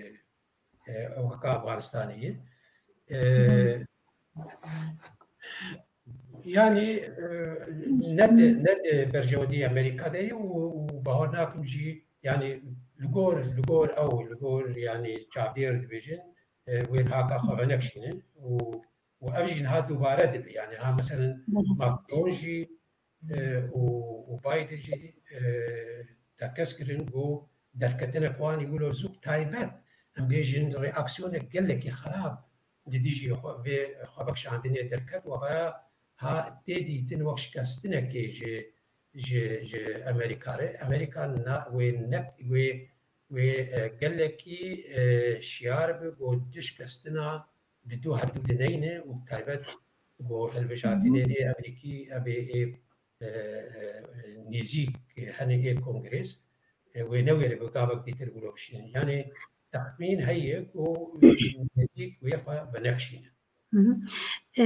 e, weka Afganistanê ye. E, Belê. Yanî, e, ne di, ne di berjewendî Amerîka de ye û, û bawer nakim jî, yanî li gor, li gor ew, li gor, yanî çavdêr dibêjin, e, wê niha ka xwe venekşînin û, û ev jî niha dubare dibe. Yanî ha meselen Belê. Macron jî e, û, û Biden jî, e, tekez kirin ku derketinek wan ê wilo zû bi taybet, em bêjin, reaksiyonek gelekî xerab li dijî xwe, vê xwevekişandinê derket û ev ha tê dîtin wek şikestinekê ji, ji, ji Amerîka re. Amerîka na, wê ne, wê, wê, e, gelekî, e, şiyar bi ku du şikestina bi dû hevdû dineyne û bi taybet ku hilbijartinên ê Amerîkî ev ê, ê, e, e, nêzîk hene ê kongres, e, wê newêre bi gavek dîtir wilo bişînin. Yanî texmîn heye ku nêzîk wê xwe venekşînin. Hı hı. E,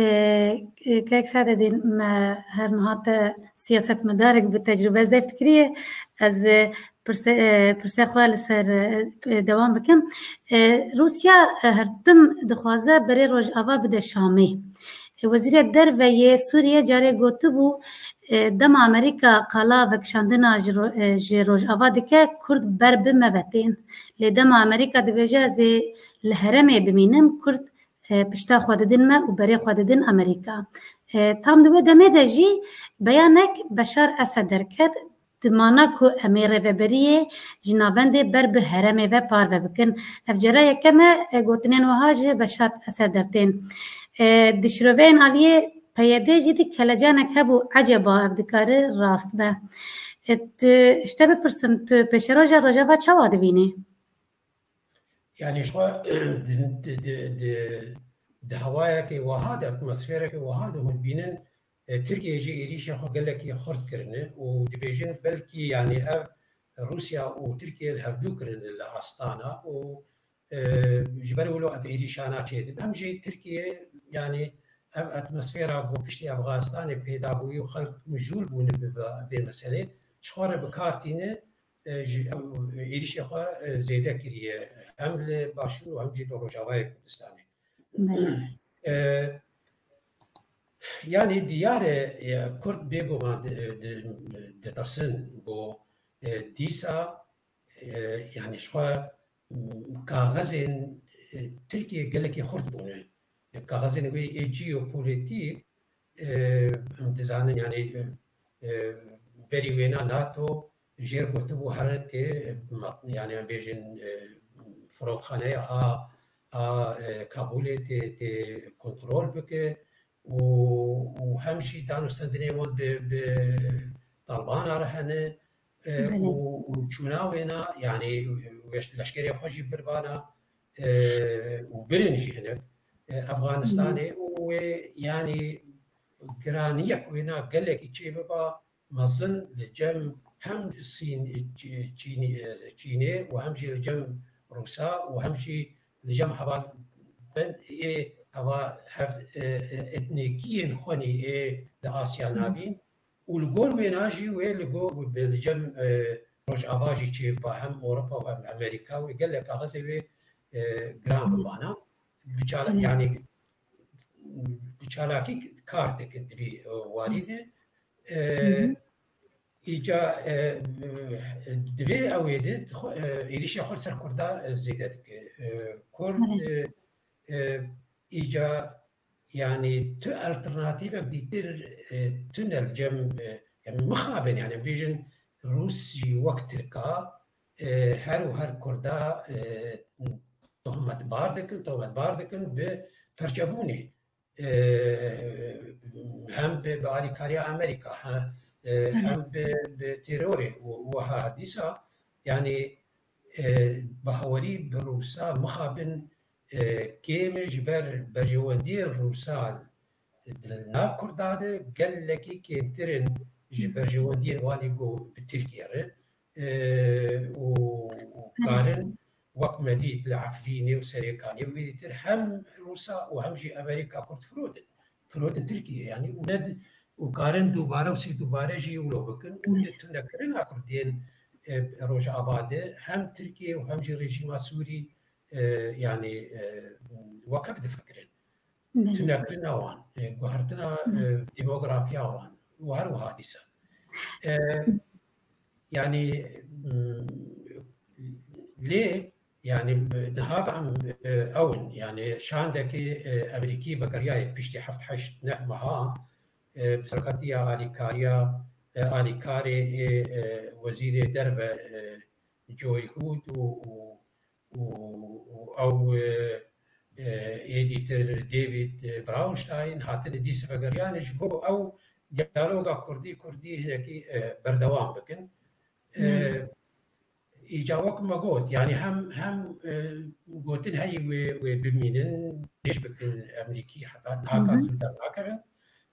e, Kek Sadedîn, me her niha te siyasetmedarek bi tecrûbe zêv dikiriye. Ez, e, pirse, e, pirse xwe li ser, e, dewam bikim. E, Rûsya, e, her tim dixwaze berê Rojava bide Şamê. E, Wezîrê Derve yê Sûriye carê gotibû, e, dema Amerîka qala vekişandina ji ro-, e, ji Rojava dike, Kurd ber bi me ve tên. Lê dema Amerîka dibêje, ez ê li herêmê bimînim, Kurd, e, pişta xwe didin me û berê xwe didin Amerîka. E, tam di wê demê de jî beyanek Beşar Esed derket, di mana ku em ê rêveberiyê ji navendê ber bi herêmê ve parve bikin. Ev cara yekem e, e, gotinên wiha ji Beşar Esed dertên. E, di şiroveyên aliyê P Y D jî di kelecanek hebû, eceba ev dikare rast be? E, tu, ji te bipirsim, tu pêşeroja Rojava çawa dibînî? Yani ji xwe di, di, di, di, di hewayekê wiha de, atmosferekê wiha de hûn bînin, e, Tirkiye jî êrîşa xwe gelekî xurt kirine û dibêjin belkî yani ev Rûsya û Tirkiye li hevdû kirine li Astana û, e, ji ber wilo ev êrîşana çêdibe. Em jî Tirkiye yani ev atmosfera ku piştî Efxanistanê pêda bûyî û xelk mijûl bûne bi vê, vê meselê, ji xwe re bi kar tîne, e, ji, ew êrîşê xwe, e, zêde kiriye. Hem li Başûr û hem jî li Rojavayê Kurdistanê. Belê. E, yani diyar e, e, Kurd bêguman di, di, ditirsin ku, e, dîsa, e, yani ji xwe, m, kaxezên, e, Tirkiye gelekî xurt bûne. E, kaxezên wê ê jeopolitîk, e, em dizanin yani, e, e, berî wêna NATO jêr gotibû here tê, e, ma-, yani em bêjin, e, firoxaneya a, a, e, Kabûlê tê, tê kontrol bike û, û hem jî danûstendinê wan bi, bi Talibana re hene, e, Belê. û, û çûna wêna, yani, weş-, leşkerê xwe jî birbana, e, û birin jî hinek, e, Efxanistanê û wê, yani, giraniyek wêna gelekî çêbiba mezin li cem hem Sîn, Çî-, Çînî-, Çînê û hem jî li cem Rûsa û hem jî li cem heval bend ê heva hev, e, e, etnîkiyên xwenî ê li Asya Hı. navîn û li gor wêna jî wê li gor, li cem, e, Rojava jî çêbiba hem Ewropa û hem Amerîka wê gelek kaxezê wê, e, giran Hı. bibana. Bi çala-, Hı. yani bi çalakî kar dike di vî, e, warî de. E, Hı hı. Îca, e, e, divê ew ê de xwe, e, êrîşa xwe li ser Kurda, e, zêde dike. E, Kurd, Belê. e, e, îca, yani tu alternatîvek dîtir, e, tune li cem, e, yani mixabin, yani bêjin Rûs jî wek Tirka, e, her û her Kurda, e, tohmetbar dikin, tohmetbar dikin bi perçebûnê. E, hem bi, bi alîkariya Amerîka, he, e, Hı hı. hem bi, bi terorê û, û wiha dîsa, yani, e, bawerî bi Rûsa mixabin, e, kêm e ji ber berjewendiyên Rûsa di nav Kurda de gelekî kêmtir in ji Hı. berjewendiyên wan ê ku bi Tirkiye re, e, û, û Hı. karin wek me dît li Efrînê û Serêkanê û êdîtir hem Rûsa û hem jî Amerîka Kurd firotin. Firotin Tirkiye, yani, û ne di-, û karin dubare û sê dubare jî wilo bikin û Hı. di tunekirina Kurdên, e, Rojava de hem Tirkiye û hem jî rejîma Sûrî, e, yani, e, wek ev difikirin. Belê. Tunekirina wan, e, guhertina, Hı. e, demografiya wan û her wiha dîsa. E, yani, m, lê, yani, niha em, e, ew in, yani, şandekî, e, Amerîkî vegeriyaye piştî heft heşt neh meha, e, bi serokatiya alîkariya, e, alîkarê, e, e, wezîrê derve, e, Joy Hood û, û, û, û ew, e, e, êdîtir David, e, Brownstein hatine dîsa vegeriyan ji bo ew diyaloga Kurdî, Kurdî hinekî, e, berdewam bikin. E, Belê. Îca wek me got, yani hem, hem, e, gotin heyî wê, wê bimînin, dirêj bikin Amerîkî heta niha Hı hı. ka zû dernakevin.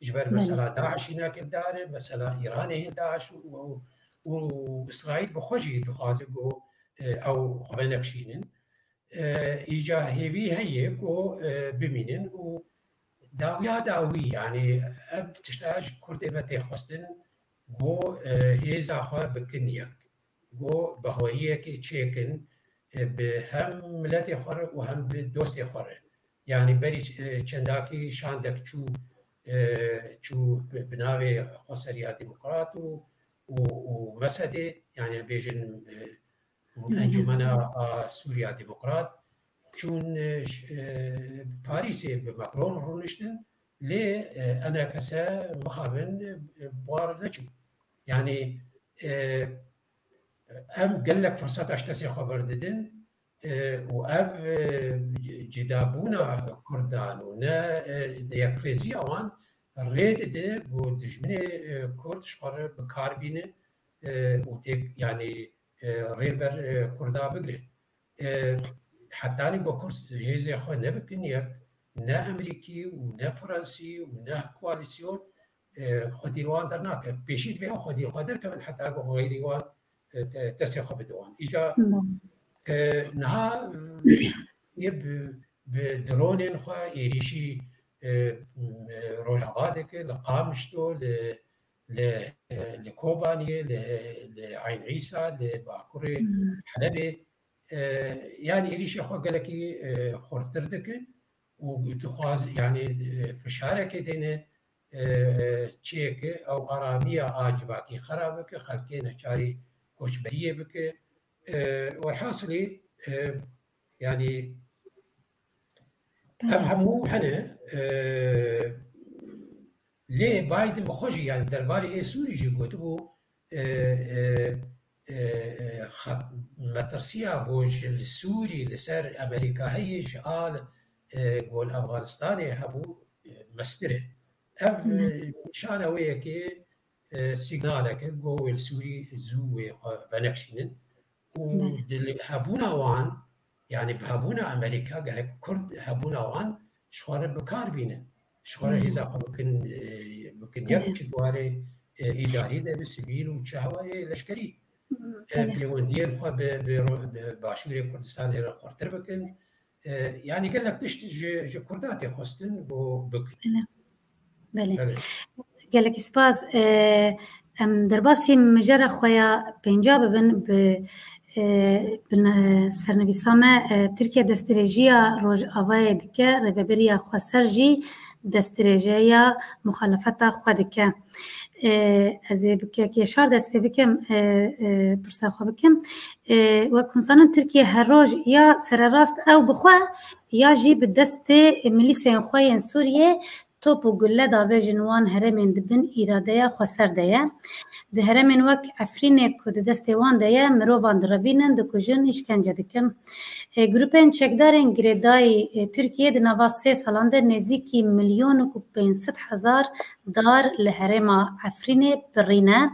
Ji ber Belê. mesela DAIŞ'î nake dare, mesela Îranê hîn DAIŞ û, û, û Îsraîl bi xwe jî dixwaze ku, e, ew xwe venekşînin. E, îca hêvî heye ku, e, bimînin û dawiya dawî, yani ev tişta ji Kurdê me tê xwestin ku, e, hêza xwe bikin yek, ku baweriyekê çêkin, e, bi hem miletê xwe re û hem bi dostê xwe re. Yani berî, e, çendakî şandek çû, e, çû bi, bi navê Xweseriya Demokrat û, û, û mesedê, yani bêjin, e, Hı hı. Encûmena a Sûriya Demokrat çûn, e, ş-, e, Parîsê bi Macron rûniştin, lê, e, enekese mixabin, e, bi wan re neçûn. Yani, e, em gelek firseta ji destê xwe berdidin, e, û ev, e, cîdabûna Kurdan û ne, e, yekrêziya wan rê dide ku dijminê, e, Kurd ji xwe re bi kar bîne, e, û têk, yani, e, rê li ber, e, Kurda bigire. E, hetanî ku Kurd hêzê xwe nebikin yek, ne Amerîkî û ne Fransî û ne koalîsyon, e, xwedî li wan dernake. Pêşî divê ew xwedî li xwe derkevin heta ku xeyrî wan, e, te-, destê xwe bide wan. Îca, e, niha, e, yê bi, bi dronên xwe êrîşî, e, e, Rojava dike, li Qamişlo, li, li, e, li Kobaniyê, li, li Eyn Îsa, li bakurê Helebê, e, yanî êrîşê xwe gelekî, e, xurttir dike û dixwaz, yanî, e, fişarekê dêne, e, çêke ew aramiya a civakî xera bike, xelkê neçarî koçberiyê bike. E, werhasilî, e, yanî ev hemû hene, e, lê Biden bi xwe jî, yanî derbarê ê Sûrî jî gotibû, e, e, e, e, xet-, metirsiya ku ji li Sûrî li ser Amerîka heye, ji a, e, ku li Afganistanê hebû, e, mestir e. Ev, e, nîşana wê yekê, e, sîgnalek e, ku wê li Sûrî zû wê xwe venekşînin. Û Belê. di li-, hebûna wan, yanî bi hebûna Amerîka gerek Kurd hebûna wan ji xwe re bi kar bînin. Ji xwe re Belê. hêza xwe bikin, e, bikin Belê. yek çi di warê, e, îdarî de bi sivîl û çi hewayê leşkerî. E, Belê. pêwendiyên xwe bi, bi ro-, bi Başûrê Kurdistanê re xurtir bikin. E, yanî gelek tişt ji, ji Kurdan tê xwestin ku bikin. Belê. Belê. Belê. Gelekî spas. E, em derbasî mijara xwe ya pênca bibin bi, e, bi ne-, sernivîsa me, e, Tirkiye destdirêjiya Rojavayê dike, Rêveberiya Xweser jî destdirêjeya muxalefeta xwe dike. E, ez ê bi kekê şar dest pê bikim, e, e, pirsa xwe bikim. E, wek hûn zanin, Tirkiye her roj ya sererast ew bi xwe ya jî bi destê milîsên xwe yên Sûriyê top û gulle davêjin wan herêmên di bin îradeya xweser de ye. Di herêmên wek Efrînê ku di destê wan de ye, mirovan direvînin, dikujin, îşkence dikin. E, grûpên çekdarên girêdayî, e, Tirkiye di nava sê salan de nêzîkî milyon û pênc sed hezar dar li herêma Efrînê pirîne.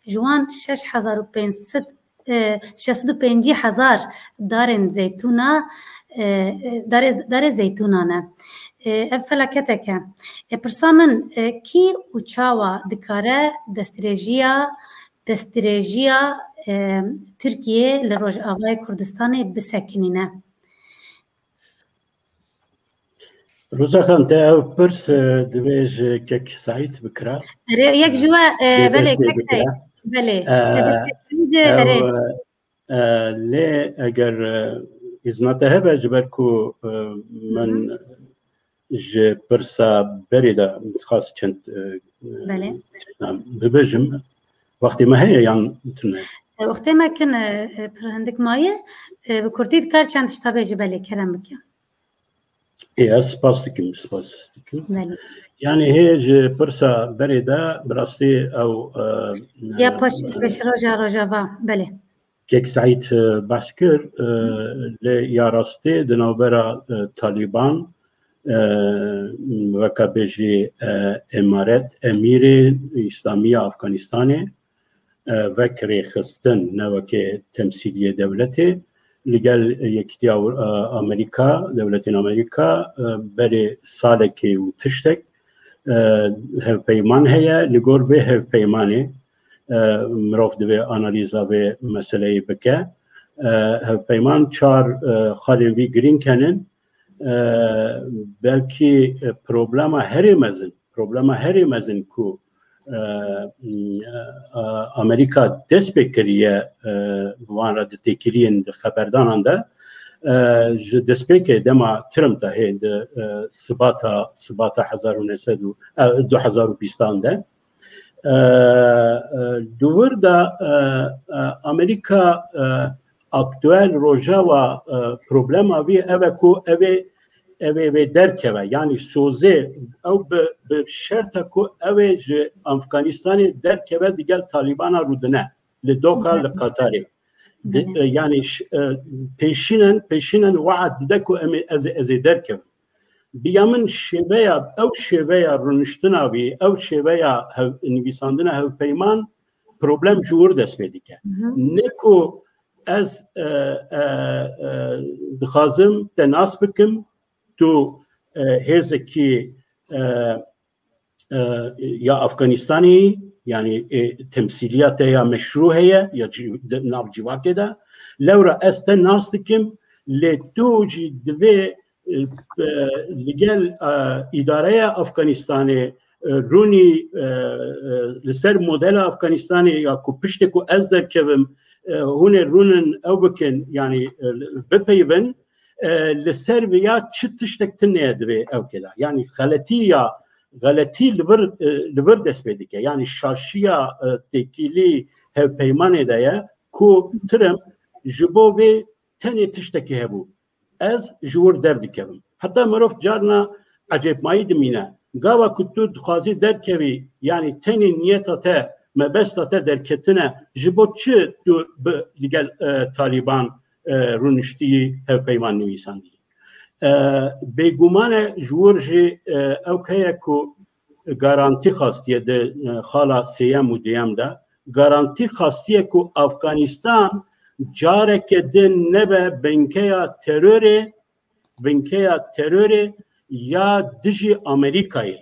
Ji wan şeş hezar û pênc sed, e, şeş sed û pêncî hezar darên zeytûna, e, e, darê, darê zeytûnan e. E, ev felaketek e. E, pirsa min, e, kî û çawa dikare destdirêjiya, destdirêjiya, e, Tirkiyê li Rojavayê Kurdistanê bisekinîne? Roza Xan, te ev pirs, e, divê ji Kek Seîd bikira. Erê, yek ji we, e, Lê belê, dest pê Kek Seîd. bikira. Belê. E, Dest Kek Seîd, e, erê. e, e, lê eger, e, îzna te hebe, ji ber ku, e, min Hı hı. ji pirsa berê de dixwast çend, e, Belê. tiştan bibêjim. Wextê me heye yan tune? E, wextê me kin, e, e, pir hindik maye. E, bi kurtî dikar çend tişta bêje, belê, kerem bike. Ê, ez spas dikim, spas dikim. Belê. Yanî hê ji pirsa berê de bi rastî ew, e, Ya e, paş, pêşroja Rojava, belê. Kek Seîd, e, behs kir, e, lê ya rastî di navbera, e, Talîban, e, weka bêjî, e, emaret, emîrê Îslamî ya Afganistanê, e, wek rêxistin, ne wekê temsîliyê dewletê, li gel Yekîtiya Ewro-, e, Amerîka, dewletên Amerîka, e, berê salekê û tiştek, e, hevpeyman heye. Li gor vê hevpeymanê, e, mirov divê analîza vê meseleyê bike. E, hevpeyman çar, e, xalên vî girîng henin. E, belkî, e, problema herê mezin, problema herê mezin ku, e, e, Amerîka dest pê kiriye, e, wan re di têkiliyên di xeberdanan de, e, ji destpêkê dema Trump de hê di, e, sibata, sibata hezar û neh sed û, e, du hezar û bîstan de, e, e, di wir de, e, e, Amerîka, e, aktuel Rojava, e, problema vî ev e ku ev ê, ev ê vê derkeve. Yanî sozê ew bi, bi şerta ku ew ê ji Afganistanê derkeve digel Talîbana rûdine. Li Doha, li Qatarê. Di, Belê. e, yanî ş-, e, pêşînen, pêşînen we'd dide ku em ê, ez, ez ê derkevim. Bi ya min şêveya, ew şêveya rûniştina vî, ew şêveya hev-, nivîsandina hevpeyman problem ji wir dest pê dike. Hı hı. Ne ku Ez e, e, e, dixwazim te nas bikim, tu e, hêzekî e, e, ya Afganistanê, yanî e, temsîliya te ya meşrû heye, ya cî- de- nav civakê de. Lewra ez te nas dikim, lê tu jî divê e, e, li gel e, îdareya Afganistanê e, rûnî e, e, li ser modela Afganistanê ya ku piştê ku ez derkevim e, hûn ê rûnin ew bikin, yanî e, bipeyivin, e, li ser viya çi tiştek tune ye divê ew keda. Yanî xeletî ya xeletî li vir e, li vir dest pê dike. Yanî şaşiya e, têkilî hevpeymanê de ye ku Trump ji bo vê tenê tiştekî hebû. Ez ji wir derdikevim. Heta mirov carna ecêbmayî dimîne. Gava ku tu dixwazî derkevî, yanî tenê niyeta te, mebesta te derketine, ji bo çi tu bi digel e, Talîban e, rûniştiyî hevpeyman nivîsandî? E, bêguman e ji wir jî e, ew heye ku garantî xastiye di e, xala sêyem û duyem de, garantî xastiye ku Afganistan careke din nebe binkeya terorê, binkeya terorê ya dijî Amerîkayê.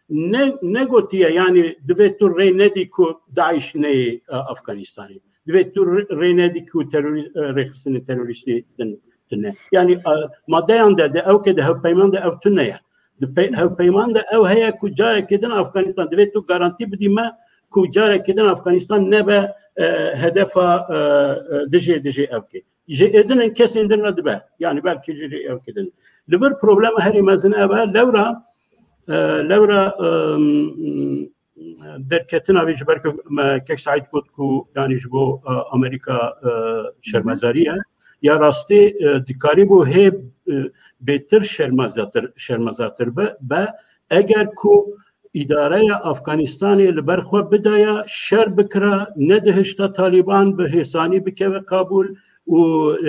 Ne, negotiye, yanî divê tu rê nedî ku DAIŞ neyê e, Afganistanê. Divê tu rê- rê nedî ku terorî- e, rêxistinê terorîstî din tune. Yanî e, madeyan de, de ew ke de hevpeyman de ew tune ye. Di pe- hevpeyman de ew heye ku carekê din Afganistan divê tu garantî bidî me ku carekê din Afganistan nebe e, hedefa e, e, dijê dijê ew ke. Ji êdinin kesên din re dibe. Yanî belkî jî ew ke din. Li vir problema herî mezin ev e. Lewra e, lewra e, m- derketina vê ji ber ku me kek Saîd got ku yanî ji bo e, Amerîka e, şermezarî ye. Ya rastî e, dikarîbû hê e, bêtir şermezatir, şermezartir be, be eger ku îdareya Afganistanê li ber xwe bidaya şer bikira, nedihişta Talîban bi hêsanî bikeve Kabûl û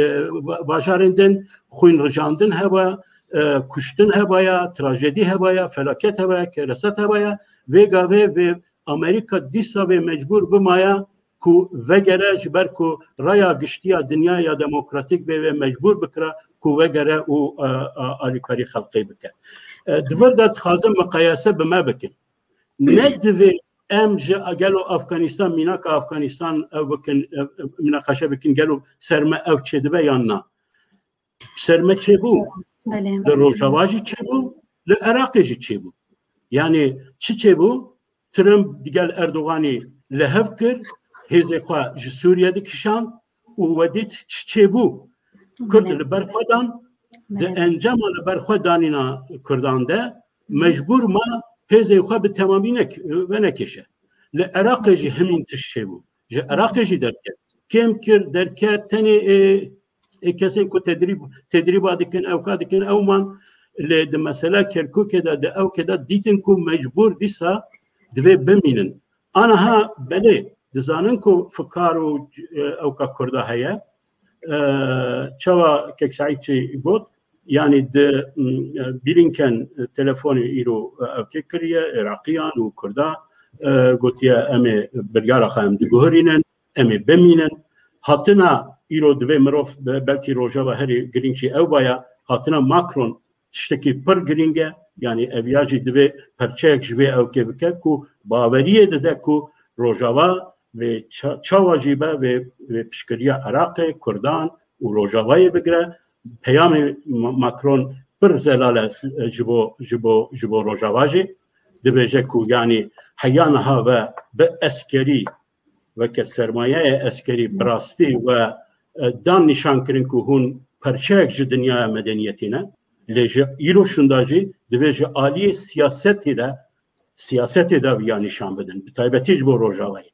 e, va- bajarên din xwînrijandin hebe, e, kuştin hebaya, trajedî hebaya, felaket hebaya, kereset hebaya. Vê gavê vê Amerîka dîsa vê mecbûr bimaya ku vegere, ji ber ku raya giştiya dinya ya demokratîk bê vê mecbûr bikira ku vegere û e, e, alîkarî xelqê bike. E, di vir de dixwazim miqayese bi me bikin. Ne divê em ji gelo Afganistan, mînaka Afganistan ew bikin, e, e, mînaqeşe bikin, gelo ser me ew çêdibe yan na? Ser me çêbû. Belê. Li Rojava jî çêbû, li Iraqê jî çêbû. Yanî çi çêbû? Trump digel Erdoganî li hev kir, hêzê xwe ji Sûriye dikişand û we dît çi çêbû. Kurd Belê. Li ber xwe dan, di Belê. Encama li ber xwe danîna Kurdan de mecbûr ma hêzê xwe bi temamî nek- venekêşe. Li Iraqê jî hemîn tişt çêbû. Ji Iraqê jî derket. Kêm kir, derket, tenê ê, ê kesên ku tedrîb, tedrîba dikin, ewka dikin, ew man. Lê di mesela Kerkûkê de, di ewkê de dîtin ku mecbûr dîsa divê bimînin. Aniha belê, dizanin ku fikar û e, ewka Kurda heye. E, çawa kek Saîd jî got, yanî di m, e, Blinken telefonê îro e, ewkê kiriye, Iraqiyan û Kurda e, gotiye, em ê biryara xwe em diguhirînin, em ê bimînin. Hatina îro divê mirov be- belkî rojeva herî girîng jî ew baya, hatina Macron tiştekî pir girîng e. Yanî ev ya jî divê perçeyek ji vê ewkê bike ku baweriyê dide ku Rojava vê ça- çawa jî be vê, vê piştgiriya Iraqê, Kurdan û Rojavayê bigire. Peyamê Ma- Macron pir zelal e ji bo, ji bo, ji bo Rojava jî. Dibêje ku yanî heya niha ve bi eskerî, weke sermayeyê eskerî bi rastî we e, dan nîşan kirin ku hûn perçeyek ji dinyaya medeniyetî ne. Lê ji îro şûnda jî divê ji aliyê siyasetê de, siyasetê de viya nîşan bidin. Bi taybetî ji bo Rojavayê.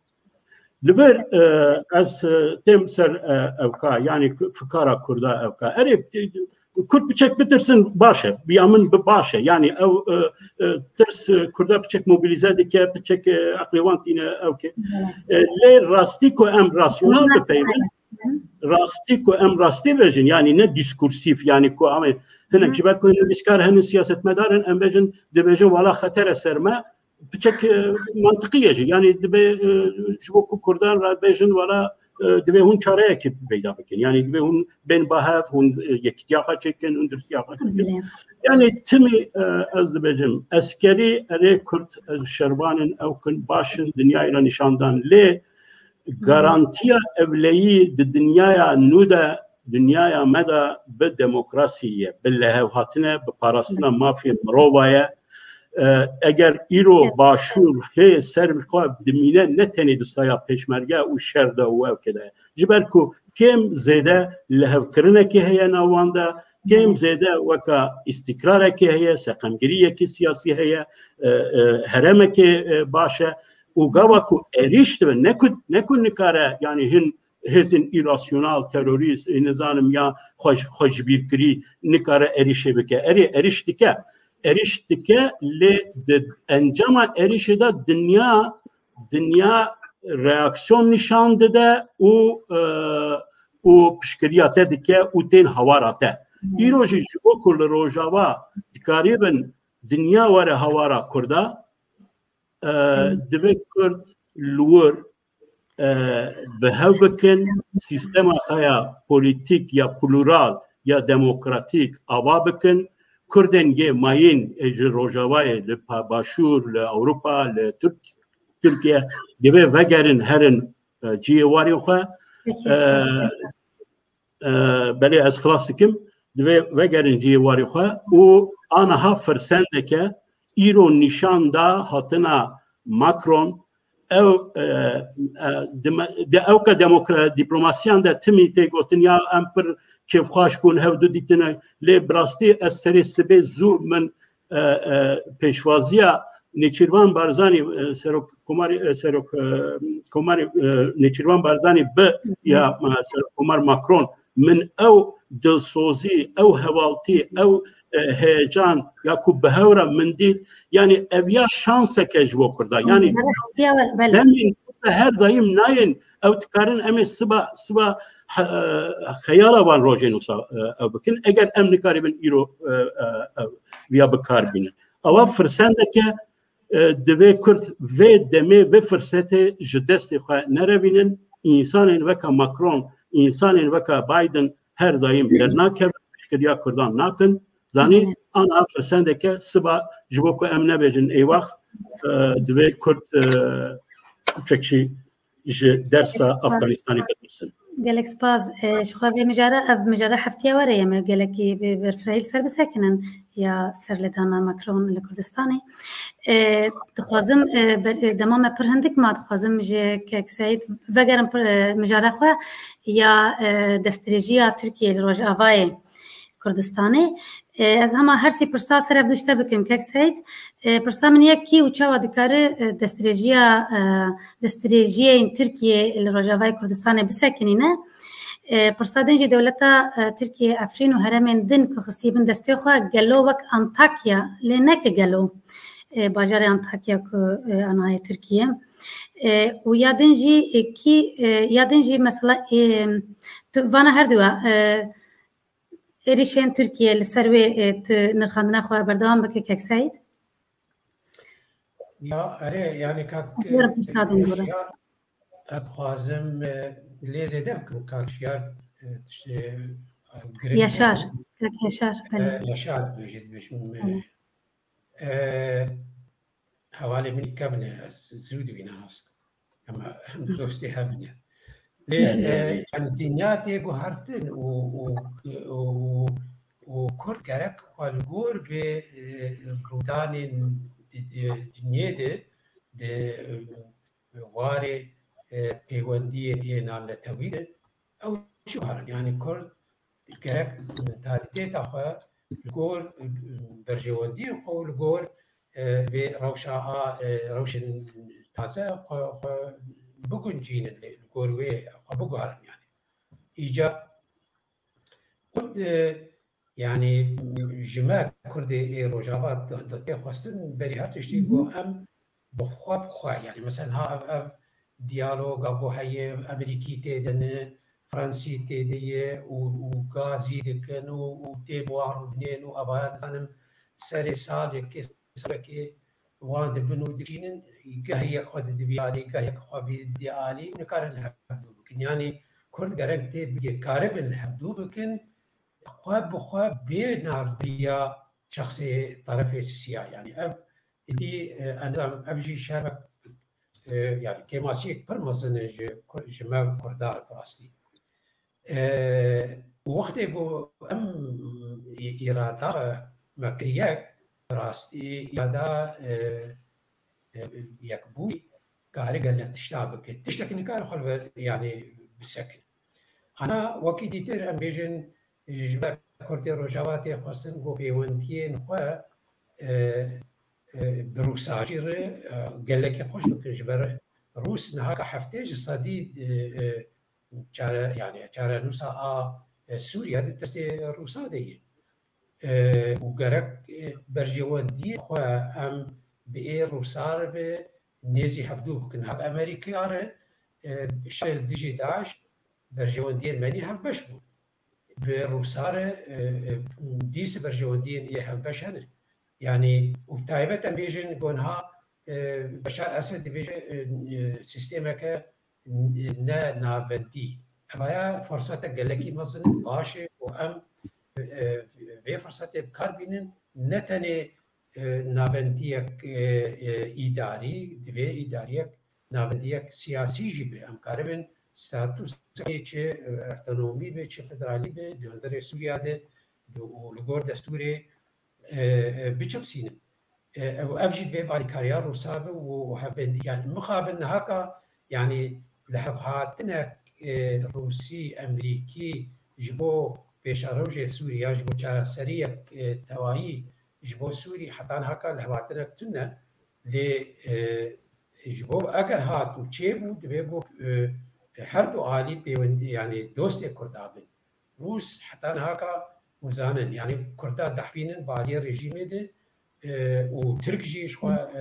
Li vir e, ez e, têm ser e, ewka, yanî ku- fikara Kurda ewka. Erê, e, Kurd piçek bitirsin baş e. Ya min bi baş e. Yanî ew e, e, tirs e, Kurda piçek mobilize dike, piçek e, eqlê wan tîne ewkê. E, lê rastî ku em rasyonel bipeyivin, rastî ku em rastî bêjin, yanî ne diskursîf, yanî ku em ê hinek ji ber ku nivîskar hene, siyasetmedar in, em bêjin, dibêjin wala xeter e ser me, piçek e, mantiqî ye jî. Yanî dibe e, ji bo ku Kurdan re bêjin wala e, divê hûn çareyekê peyda bikin. Yanî divê hûn bên bahev, hûn, e, yekîtiya xwe çêkin, hûn durstiya xwe çêkin. Yanî timî, e, ez dibêjim, eskerî erê Kurd, e, şervan in, ew kin baş in, dinyayê re nîşan dan. Lê garantiya ewleyî di dinyaya nû de, dinyaya me de bi demokrasî ye, bi lihevhatine, bi parastina mafê mirova ye. E, eger îro Başûr hê ser xwe dimîne, ne tenê di saya pêşmerge û şer de û ew kede ye. Ji ber ku kêm zêde lihevkirinekê heye nav wan de, kêm zêde weka îstîkrarekê heye, seqemgiriyekî siyasî heye, e, e, herêmekê, e, baş e. Û gava ku êrîş dibe, ne ku, ne ku nikare, yanî hin hêzên îrasyonal, terorîst, ê nizanim ya xwe ji, xwe ji bîr kirî, nikare êrîşê bike. Erê, êrîş dike. Êrîş dike, lê di encama êrîşê de dinya, dinya reaksiyon nîşan dide û, e, û piştgiriya te dike û tên hawara te. Îro jî ji bo ku li Rojava dikarîbin dinya were hawara Kurda, e, divê Kurd li wir, e, bi hev bikin, sîstema xwe ya polîtîk ya plural ya demokratîk ava bikin. Kurdên yê mayîn, e, ji Rojavayê, li pa-, Başûr, li Ewropa, li Tirk-, Tirkiye, divê vegerin herin, e, cihê warê xwe. Peki, E, e, belê ez xilas dikim, divê vegerin cihê warê xwe û aniha firsendeke îro nîşan da hatina Macron, ew, e, e, dime-, de, ew ke demokra-, diplomasiyan de timî tê gotin ya em pir kêfxweş bûn, hev du dîtine, lê bi rastî ez serê sibê zû min, e, e, pêşwaziya Nêçîrvan Barzanî, e, serok komarê, e, serok, e, komarê, e, Nêçîrvan Barzanî bi ya, e, serok komar Macron, min ew dilsozî, ew hevaltî, ew, e, heyecan ya ku bi hev re min dît, yanî ev ya şanseke ji bo Kurda. Yanî demên her daîm nayên, ew dikarin em ê siba, siba he-, xeyala van rojên wisa, e, ew bikin. Eger em nikaribin îro, e, e, e, viya bi kar bînin. Ewa firsendeke, e, divê Kurd vê demê, vê firsetê ji destê xwe nerevînin. Însanên weka Macron, însanên weka Biden her daîm dernakevin, piştgiriya Kurdan nakin. Zanî, ana firsendeke siba ji bo ku em nebêjin êwax, e, divê Kurd, e, çekşî ji dersa Afganistanê bitirsin. Gelek spas. E, ji xwe vê mijara, ev mijara heftiya were ye, me gelekî bi-, berfirehî li ser bisekinin ya serlêdana Macron li Kurdistanê. E, dixwazim, e, ber-, e, dema me pir hindik ma, dixwazim ji kek Seîd vegerim pir, e, mijara xwe ya, e, destdirêjiya Tirkiyê li Rojavayê Kurdistanê. E, ez hema her sî pirsa ser ev du ji te bikim, kek Seîd. E, pirsa min yek kî û çawa dikare, e, destdirêjiya, e, destdirêjiyên Tirkiyê li Rojavayê Kurdistanê bisekinîne? E, pirsa din jî dewleta, e, Tirkiyê Efrîn û herêmên din ku xistî bin destê xwe gelo wek Antakya, lê neke gelo, e, bajarê Antakya ku, e, anayê Tirkiye. E, û ya din jî, e, kî, e, ya din jî mesela, e, tu vana her dua, e, êrîşên Tirkiye li ser wê, e, tu nirxandina xwe berdewam bike, kek Seîd? Ya, erê, yani kak, Buyurun, e, Üstad'ım, buyurun. Şiyar, ez dixwazim, e, lê zêde bikim, kak Şiyar, e, tiştê, e, girîng Yaşar, bû. Kak Yaşar, E, belê. Yaşar, dibêjê, dibêjim, e, Belê. e, Hevalê min kevin e, ez zû dibînim nas. Em, em dostê hev in. Lê, Belê, e, belê. Em dinya tê guhertin û, û, û, û Kurd gerek xwe li gor vê, e, rûdanên di, di dinyê de, di, e, warê, e, peywendiyê yê navnetewî de, ew jî guherin. Yani Kurd gerek mentalîteta xwe li gor, e, berjewendiyên xwe û li gor, e, vê rewşa a, e, rewşên taze xwe, xwe biguncînin, li gor wê xwe biguherin yani. Îcar Kurd, e, yani ji me Kurdê ê Rojava da, da tê xwestin berî her tiştî ku em bi xwe bi xwe, yani mesela ha ev, ev diyaloga ku heye, Amerîkî tê de ne, Fransî tê de ye û, û gazî dikin û, û tê bi wan rûdinên û ava nizanim serê salekê, salekê wan dibin û dikînin, gehê yek xwe didibî alî, geh yek xwe bidî alî û nikarin li hev du bikin. Yanî Kurd gerek tê bigê karibin li hevdû bikin, xwe bi xwe bê navbiriya şexsê terefê siya. Yanî ev êdî, e, endam, ev jî şermek, e, yanî kêmasiyek pir mezin e ji Kur-, ji me Kurdan bi rastî. E, û wextê ku em î-, îrada me kiriye, bi rastî îrada, e, e, yekbûyî kare gelek tişta bike. Tiştekî nikare xwe li ber, yanî bisekine. Ana wekî dîtir em bêjin, ji ber Kurdê Rojava tê xwestin ku pêwendiyên xwe, e, e, bi Rûsa jî re, e, gelekî xweş bikin. Ji ber Rûs niha ka heftê ji sedî, e, e, çare, yanî çarenûsa a, e, Sûriye di destê Rûsa de ye. E, û gerek, e, berjewendiyê xwe em bi ê Rûsa re bi nêzî hevdû bikin. Hab Amerîkaya re, e, şerê li dijî DAIŞ berjewendiyên me nî hevbeş bûn. Bi Rûsa re, e, e, dîs berjewendiyên ê hevbeş hene. Yanî û taybet em bêjin ku niha, e, Beşar Esed dibêje, e, e, sîstemeke ne navendî. Evaya fersetek gelekî mezin e, baş e û em, e, vê fersetê bi kar bînin, ne tenê, e, navendiyek, e, e, îdarî, divê îdariyek, navendiyek siyasî jî be. Em karibin statûsekê çi, e, otonomî be, çi federalî be, di hundirê Sûriya de û li gor destûrê, e, e, biçepsînin. E, ew, ev jî divê bi alîkariya Rûsa be û, û hevbendî, yani mixabin niha ka, yani lihevhatinek, e, Rûsî, Emerîkî ji bo pêşerojê Sûriye, ji bo çareseriyek, e, tewayî ji bo Sûrî heta niha ka lihevhatinek tune. Lê, e, ji bo eger hat û çêbû, divê ku, e, her du alî pêwendî, yani dostê Kurda bin. Rûs heta niha ka hûn zanin, yanî Kurda dehfînin bi aliyê rejîmê de, e, û Tirk jî ji xwe, e,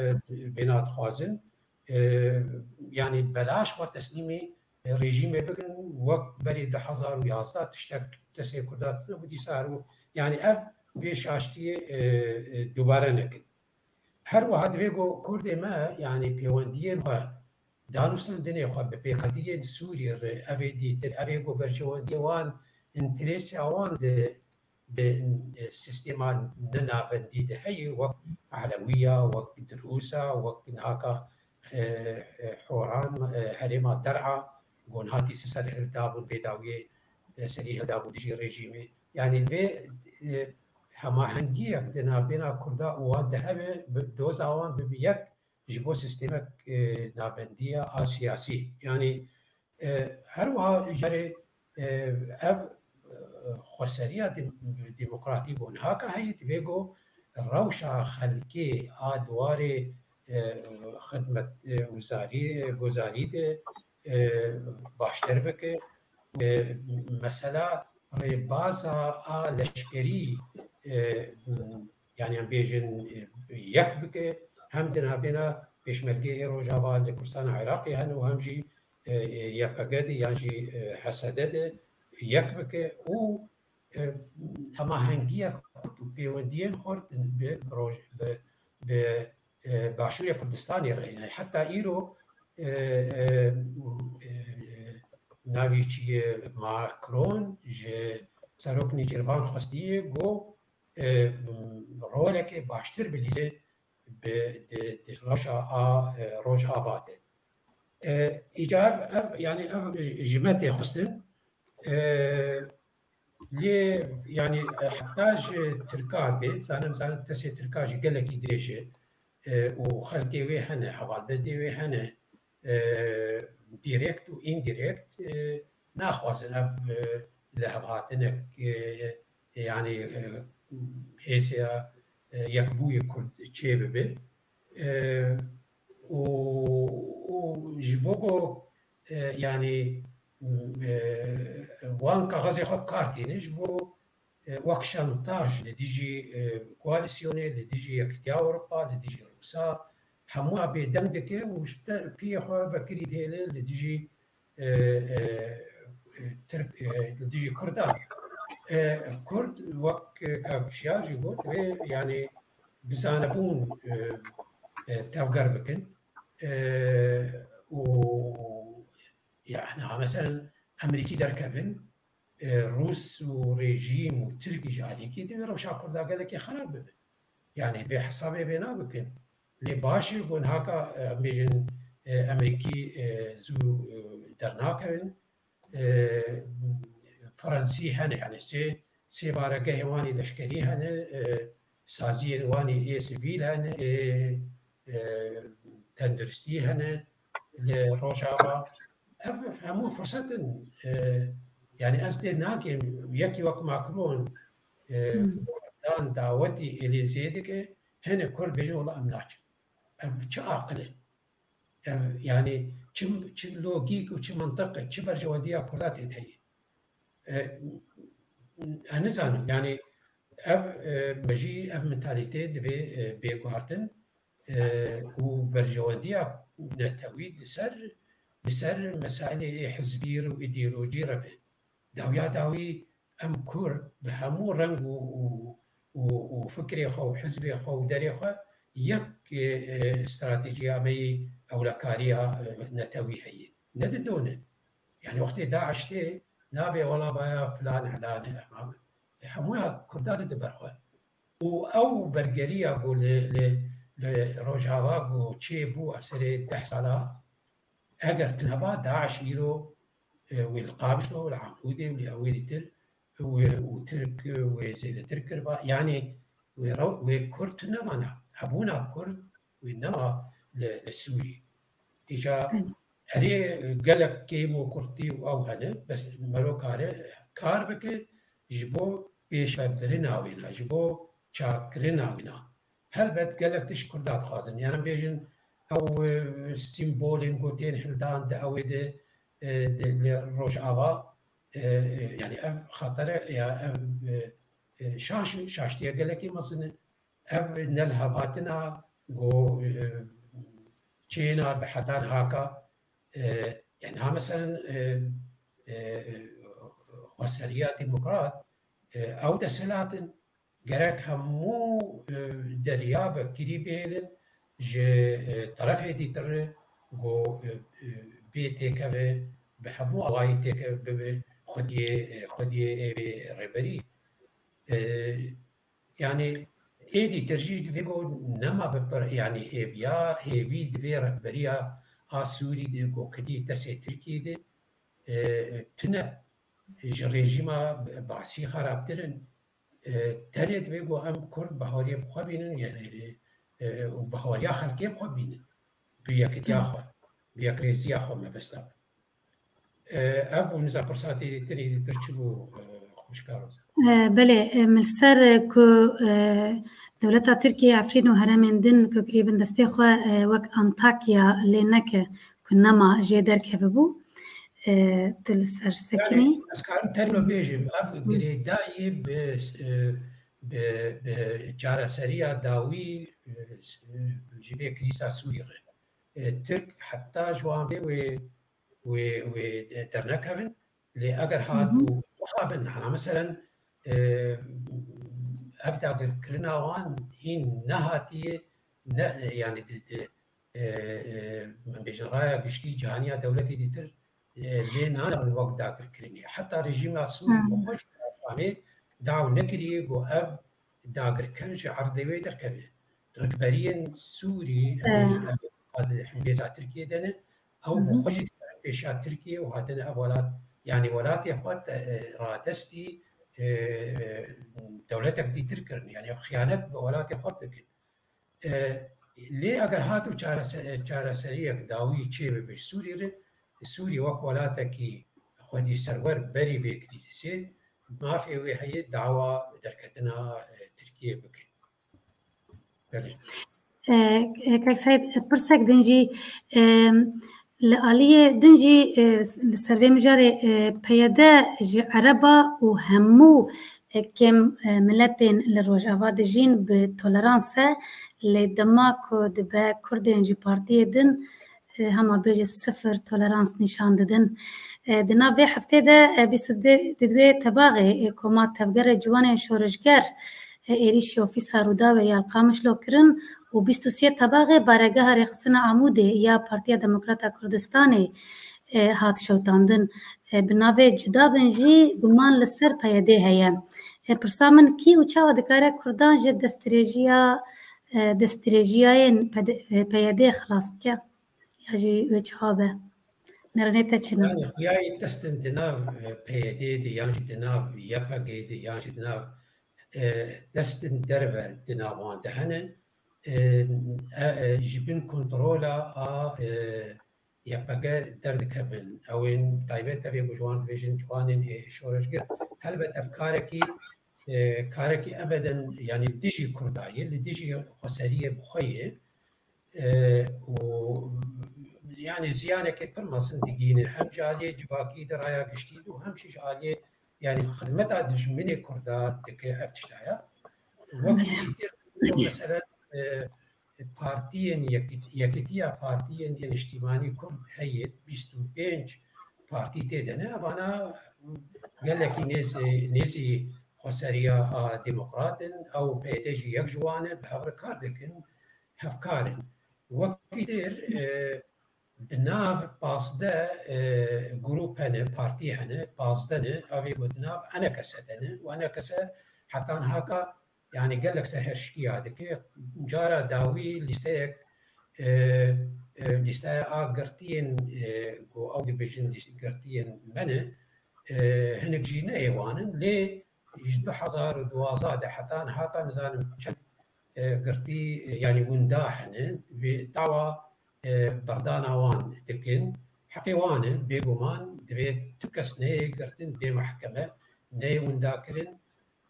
bêna dixwazin, e, yanî belaş xwe teslîmî, e, rejîmê bikin, wek berî du hezar û yazdeh tiştek destê Kurda tune bû, dîsa her û, yanî ev vê şaştiyê, e, e, dubare nekin. Her wiha divê ku Kurdê me, yanî pêwendiyên xwe, danûstandinê xwe bi pêkhatiyên Sûriyê re, ev ê dîtir, ev ê ku berjewendiyê wan, înteresa wan di, di, e, sîstema nenavendî de heye, wek Elewiya, wek Dirûsa, wek niha ka, e, e, Horan, e, herêma Der'a, ku niha dîsa serhildabûn, bêdawiyê, e, serî hildabûn dijî rejîmê. Yanî vê, e, hemahengiyek di navbêna Kurda û wan de hebe, bi doza wan bibe yek ji bo sîstemek, e, navendiya a siyasî. Yanî, e, her wiha jî, e, ev, e, xweseriya dem-, demokratîk û niha ka heye, divê ku rewşa xelkê a di warê, e, xidmet, e, wizarî, e, gozarî de, e, baştir bike. E, mesela rêbaza a leşkerî, e, yanî em bêjin, e, yek bike, hem di navbêna pêşmergeyê Rojava li Kurdistana Iraqê hene û hem jî, e, e, Y P G de yan jî, e, H S D de yek bike û, e, hemahengiya xurt û pêwendiyên xurt bi roj-, bi, bi, e, Başûrê Kurdistanê re hene. Heta îro, e, e, e, navê çi ye, Macron ji Serok Nêçîrvan xwestiye ku, e, roleke baştir bilîze bi, di, di rewşa a, e, Rojava de. E, îca ev, ev, yanî ev ji me tê xwestin. E, lê, yanî, e, heta ji Tirka bê, zanim, zanim destê Tirka jî gelekî dirêj e, e, û xelkê wê hene, hevalbendê wê hene, e, direkt û indirekt, e, naxwazin ev, e, lihevhatinek, e, e, yanî, e, hêziya, e, yekbûyê Kurd çêbibe. E, û, û ji bo ku, e, yanî, e, wan kaxezê xwe bi kar tînin, ji bo, e, wek şantaj li dijî, e, koalîsyonê, li dijî Yekîtiya Ewropa, li dijî Rûsa, hemû bêdeng dike û ji te piyê xwe vekirî dihêle li dijî, e, e, e, Tirk, e, li dijî Kurdan. E, Kurd, wek, e, Kak Şiyar jî got, divê, yanî, bi zanebûn, e, e, tevger bikin. E, û Yani ha mesela Emerîkî derkevin, e, Rûs û rejîm û Tirkî ji alîkî divê rewşa Kurda gelekî xerab bibe. Yani bê hesabê vê nabikin. Lê baş e, gon haka, e, em bêjin, e, Emerîkî, e, zû, e, dernakevin. E, Fransî hene, yani sê, sê baregehê wan ê leşkerî hene, e, saziyên wan ê sivîl hene, e, e, tenduristî hene li Rojava. Ev hemû firset in. E, yani ez dê nakim, yekî wek Macron, e, Hmm. Kurdan dawetî Elîzeyê dike, hene Kurd bêjin, wela em naçin. Ev çi aqil e? Ev, yani çi, çi logîk û çi mintiq e, çi berjewendiya Kurda tê de heye? E, ez nizanim, yani ev, e, me jî ev mentalîte divê, e, bê guhartin, e, û berjewendiya netewî li ser, li ser mesailê hizbî û îdeolojî re be. Dawiya dawî em Kurd bi hemû reng û, û, û, û fikrê xwe û hizbê xwe û derê xwe yek, e, e, stratejiya me yê ewlekariya, e, netewî heye. Ne didone. Yani wextê DAIŞ tê, nabê wela baya filan, hilane, emam. E, hemûya Kurda dide ber xwe. Û ew bergeriya ku li, li, li Rojava ku çêbû ev serê deh sala, eger tuneba DAIŞ îro, e, wê li Qamişlo, li Amûdê û li ewê dîtir, wê û Tirk, wê zêdetir kiriba. Yani wê rew-, wê Kurd tunebana. Hebûna Kurd wê nema li, li Sûrî. Îca Belê. Erê gelek kêm û kurtî û ew hene, bes mero kare kar bike ji bo pêşvebirina wêna, ji bo çakkirina wêna. Helbet gelek tişt Kurda dixwazin. Yani em bêjin ew, e, sîmbolên ku tên hildan di ewê de, e, di, li Rojava, e, e, yani ev xetere ya ev, e, e, şaş, şaştiye gelekî mezin e. Ev nelhevhatina ku, e, çêna bi hedan haka, e, yani ha meselen, e, e, xweseriya demokrat, e, ew desthilat in, gerek hemû, e, derya bi kirî bihêlin ji, e, terefê dîtir re ku, e, e, bê têkeve, bi hemû awayî têkeve bibe xwediyê, e, xwediyê ê vê rêberî. E, yani êdî tir jî divê ku nema bi pir, yani hêviya, hêvî divê rehberiya a Sûrî de ku kedî destê Tirkiyê de, e, tune ji rejîma Basî xerabtir in. E, tenê divê ku em Kurd bahariyê bi xwe bînin, yani, e, û bahariya xelkê bi xwe bînin. Bi yekitiya Hı. xwe, bi yekrêziya xwe mebesta. E, ev bû, nizam pirsa tê dîtinê dîtir çi bû, e, xwişka Roza? E, belê, e, min li ser, e, ku, e, dewleta Tirkiye Efrîn û herêmên din ku kirî bin destê xwe, e, wek Antakya lê neke ku nema jê derkevibû. E, tu li ser Yani sekinî. ez karim terî bêjim, ev Hı. girêdayî bi, e, bi, bi çareseriya dawî, e, ji vê krîza Sûrî re. E, Tirk heta ji wan vê wê, wê, wê dernekevin, lê eger Hı hı. hatû mixabin, hana meselen, e, ev dagirkirina wan hîn nehatiye, ne, yani di, di, e, e, em bêjin raya giştî cihaniya dewletê dîtir, e, lê nanerin wek dagirkirinê. Heta rejîma Sûrî Hı. bi xwe jî Şamê daw nekiriye ku ev dagirker ji erdê wê derkeve. Rikberiyên Sûrî, em Hı. bêjin ev hêza Tirkiyê de ne, ew Hı bi hı. xwe jî dikevin pêşiya Tirkiyê û hatine ev welat, yani welatê xwe te, e, radestî, e, e, dewletek dîtir kirin. Yani ev xiyanet bi welatê xwe dikin. E, lê eger hat û çarese-, çareseriyek dawî çêbibe ji Sûrî re, Sûrî wek welatekî xwedî serwer berî vê krîzîsê, mafê wê heye dawa derketina, e, Tirkiyê bike. Belê. E, e, Kek Seîd, pirsek din jî, e, li aliyê din jî, e, li ser vê mijarê, e, P Y D ji Ereba û hemû, e, kêm, e, miletên li Rojava dijîn bi tolerans e, lê dema ku dibe Kurdên ji partiyê din, e, hema bêje sifir tolerans nîşan didin. E, di nav vê heftê de, e, bîst û dê, di duyê tebaxê, e, Koma Tevgerê Ciwanên Şoreşger, e, êrîşî ofîsa Rûdawê ya li Qamişlo kirin û bîst û sê tebaxê baregeha rêxistina Amûdê ya Partiya Demokrata Kurdistanê, e, hat şewitandin. E, bi navê Cuda Bin jî guman li ser P Y D heye. E, pirsa min, kî û çawa dikare Kurdan ji destdirêjiya, e, destdirêjiyayên P D, e, P Y D xilas bike? Ya jî wê çawa be? Nêrînê te çi ne? Yani, xuyayê destin di nav, e, P Y D de yan jî di nav Y P G de yan jî di nav, e, destin derve di nav wan de hene. E, e, e, ji bin kontrola a, e, Y P G derdikevin. Ew ên taybet, ev ê ku ji wan dibêjin ciwanên ê şoreşger. Helbet ev karekî, e, karekî ebeden, yani li dijî Kurda ye, li dijî xweseriyê bi xwe ye. E, û yani ziyanekê pir mezin digihîne. Hem ji aliyê civakî de, raya giştî de û hem jî ji aliyê, yani xidmeta dijminê Kurda dike ev tiştaya. Wekî dîtir, mesela, e, partiyên yekit-, yekitiya partiyên ê niştimanî Kurd heye, bîst û pênc partî tê de ne. Evana gelekî nêzî, nêzî xweseriya a demokrat in, ew P Y D jî yek ji wan e, bi hev re kar dikin, hevkar in. Wekî dir, e, di nav pazdeh, e, grûp hene, partî hene, pazdeh ne, ev ê ku di nav enekese de ne. Û enekese hetan haka, yani gelek serhişkiya dike. Cara dawî lîsteyek, e, e, lîsteya a girtiyên, e, ku ew dibêjin lîst-, girtiyên me ne, e, hinek jî ne ê wan in, lê ji du hezar û duwazdeh de heta niha ta nizanim çend, e, girtî, e, yani winda hene, vê dawa, e, berdana wan dikin. Heqê wan e, bêguman divê tu kes neyê girtin, bê mehkeme, neyê winda kirin.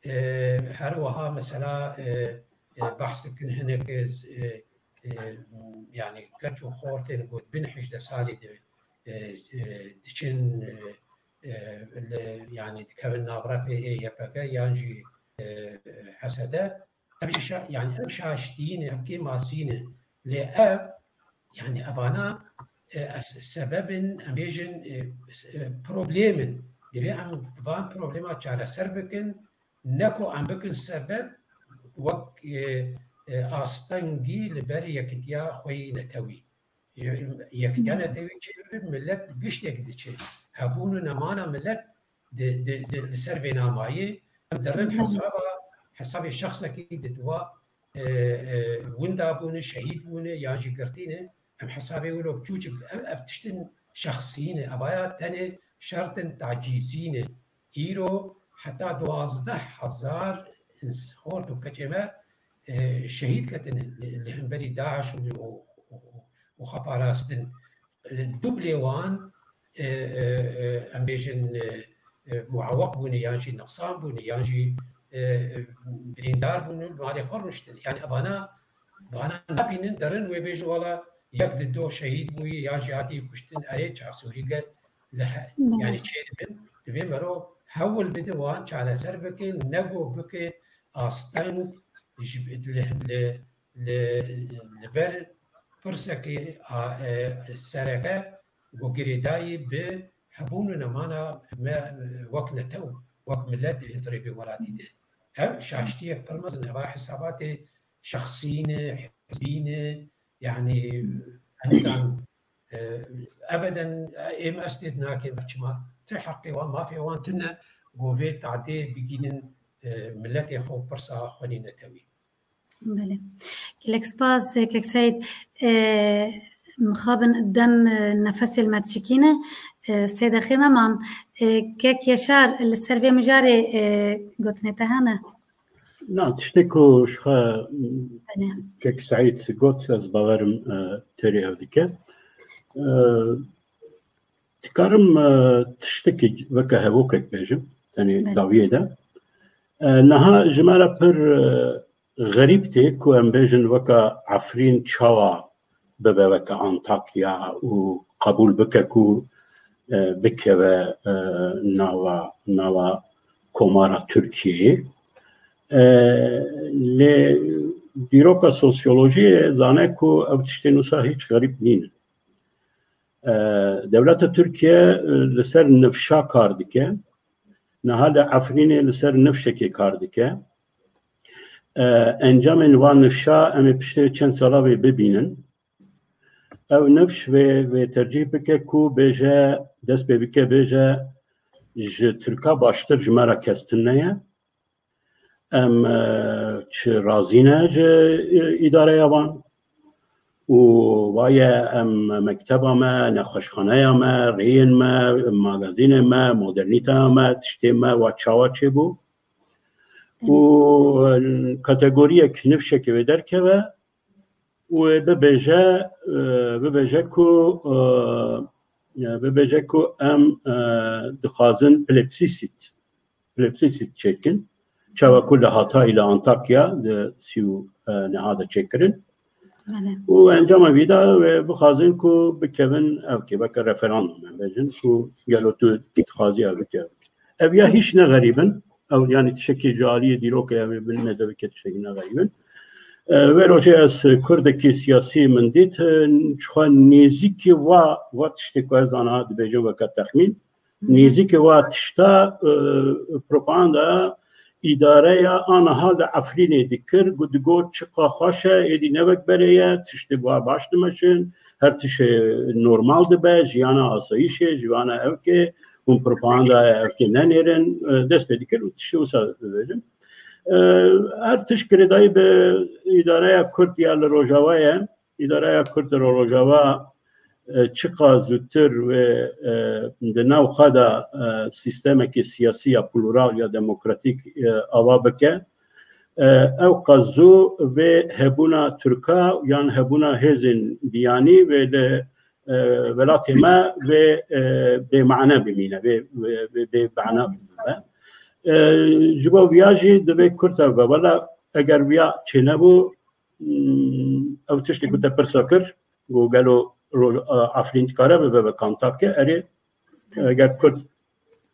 E, her wiha mesela, e, e, behs dikin hinek, e, e, yani keç û xortên ku di bin hejdeh salî de, e, e, diçin, e, e, li, yani dikevin nav refê ê Y P G yan jî, e, H S D. Ev şa-, yani ev şaştiyîne, ev kêmasîne. Lê ev, yani evana, e, es-, sebebin, em bêjin, e, s-, e, problemin. Divê em van problema çareser bikin, ne ku em bikin sebeb wek, e, e, astengî li ber yekitiya xwe yî netewî. Ye-, yekitiya netewî çi dibe? Millet giştek diçe. Hebûn û nemana millet di, di, di, li ser vê namayê. Em dirin hesaba, hesabê şexsekî di dua, e, e, winda bûne, şehîd bûne, yan jî girtîne. Em hesabê wilo biçûçik, ev, ev tiştin şexsî ne, evaya tenê şertin tacîzî ne. Îro heta duwazdeh hezar ins-, xort û keçê me, e, şehîd ketine li, li hemberî DAIŞ û, û, û, û xwe parastin. Li dublê wan, e, e, e, em bêjin, e, e, mueweq bûne, yan jî niqsan bûne, yan jî, e, e, birîndar bûne, li malê xwe rûniştine. Yani evana, vana nabînin, derin wê bêjin, wala yek di do şehîd bûyî, yan jî hatiye kuştin, erê çavsûrî gel, li he-, yani çêdibin, divê mero hewl bide wan çareser bike, nego bike asteng ji, li, li, li, li ber pirsekê a, e, sereke ku girêdayî bi hebûn û nemana me wek netew, wek milet di hundirê vê welatî de. Ev şaştiyek pir mezin, eva hesabatê şexsî ne, hizbî ne, yani, em nizanin, e, ebeden, e, êm ez tê nakim, çima ti heqê wan, mafê wan tune, ku vê tadê bigînin, e, miletê xwe, pirsa xwe nî netewî. Belê. Gelek spas, e, kek Seîd. E, mixabin dem, e, nefesê li me diçikîne. E, sê deqê me man. E, kek Yaşar, li ser vê mijarê, e, gotinê te hene? Na, tiştê ku ji xwe Belê. kek Seîd got, ez bawerim, e, têrê ev dike. E, dikarim, e, tiştekî weke hevokek bêjim, tenê Belê. dawiyê de. E, niha ji me re pir, e, xerîb tê ku em bêjin weke Efrîn çawa bibe weke Antakya û qebûl bike ku, e, bikeve, e, nava, nava Komara Tirkiyeyê. E, lê dîroka sosyolojiyê zane ku ew tiştên wisa hîç xerîb nîn. E, dewleta Tirkiye, e, li ser nifşa kar dike. Niha li Efrînê li ser nifşekê kar dike. E, encamên van nifşa em ê piştê çend sala vê bibînin. Ew nifş vê, vê tercîh bike ku bêje, dest pê bike bêje, ji Tirka baştir ji me re kes tune ye. Em, e, çi razî ne ji, e, îdareya wan. Û vaye em mekteba me, nexweşxaneya me, rêyên me, magazînên me, modernîteya me, tiştê me wa çawa çêbû. Û, e, kategoriyek nifşekê wê derkeve û wê bibêje, e, bibêje ku, e, e, bibêje ku em, e, dixwazin plebisît, plebisît çêkin. Çawa ku li Hatayî, li Antakya, di sî û, e, neha de çêkirin. Belê. Û encama vî de wê bixwazin ku bikevin ev kê, weke referandum em bêjin, ku gelo tu dixwazî ev bike. Ev ya hîç ne xerîb in. Ew, yanî tiştekî ji aliyê dîrokê ev ê bin nêze bike tiştekî ne xerîb in. E, vê rojê ez kurdekî siyasî min dît, e, çixwe nêzîkî wa, wa tiştê ku ez aniha dibêjim weke texmîn, nêzîkî wa tişta, e, propaganda îdareya aniha li Efrînê dikir, ku digot çiqa xweş e, êdî ne wek berê ye, tiştê wa baş dimeşin, her tişt normal dibe, jiyana asayîşê, jiyana ewkê, hûn propagandaya ewkê nenêrin, e, dest pê dikir û tiştê wisa dibêjin. E, her tişt girêdayî bi îdareya Kurd ya li Rojava ye. Îdareya Kurd li Rojava, e, çiqa zûtir wê, e, di nav xwe de, e, sîstemekî siyasî ya plural ya demokratîk, e, ava bike, e, ew qas zû vê hebûna Tirka yan hebûna hêzên biyanî wê li, e, welatê me wê, e, bêmane bimîne, wê, wê, wê bêmane bimîne. E, ji bo viya jî divê Kurd ev be. Wela eger viya çênebû, Hmm, ew tiştê ku te pirsa kir, ku gelo ro-, a, Efrîn dikare bibe wek Antakya, erê, eger Kurd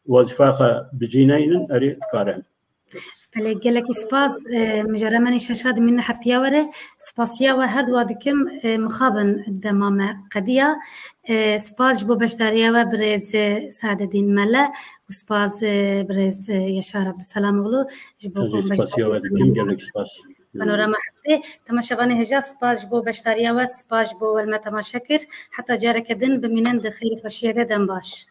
wezîfeya xwe bi cî neynin, erê dikare. Belê, gelekî spas. E, mijara me nîşa şa dimîne heftiya were. Spasiya we her dua dikim, e, mixabin dema me qediya. E, spas ji bo beşdariya we birêz, e, Saededîn Mele û spas, e, birêz, e, Yaşar Abduselamoğlu ji bo Ez jî ku spasiya we beşdarî dikim, gelek spas. Panorama heftê. Temaşevanê hêja, spas ji bo beşdariya we, spas ji bo we li me temaşe kir. Heta careke din bimînin di xêr û xweşiyê de, dem baş.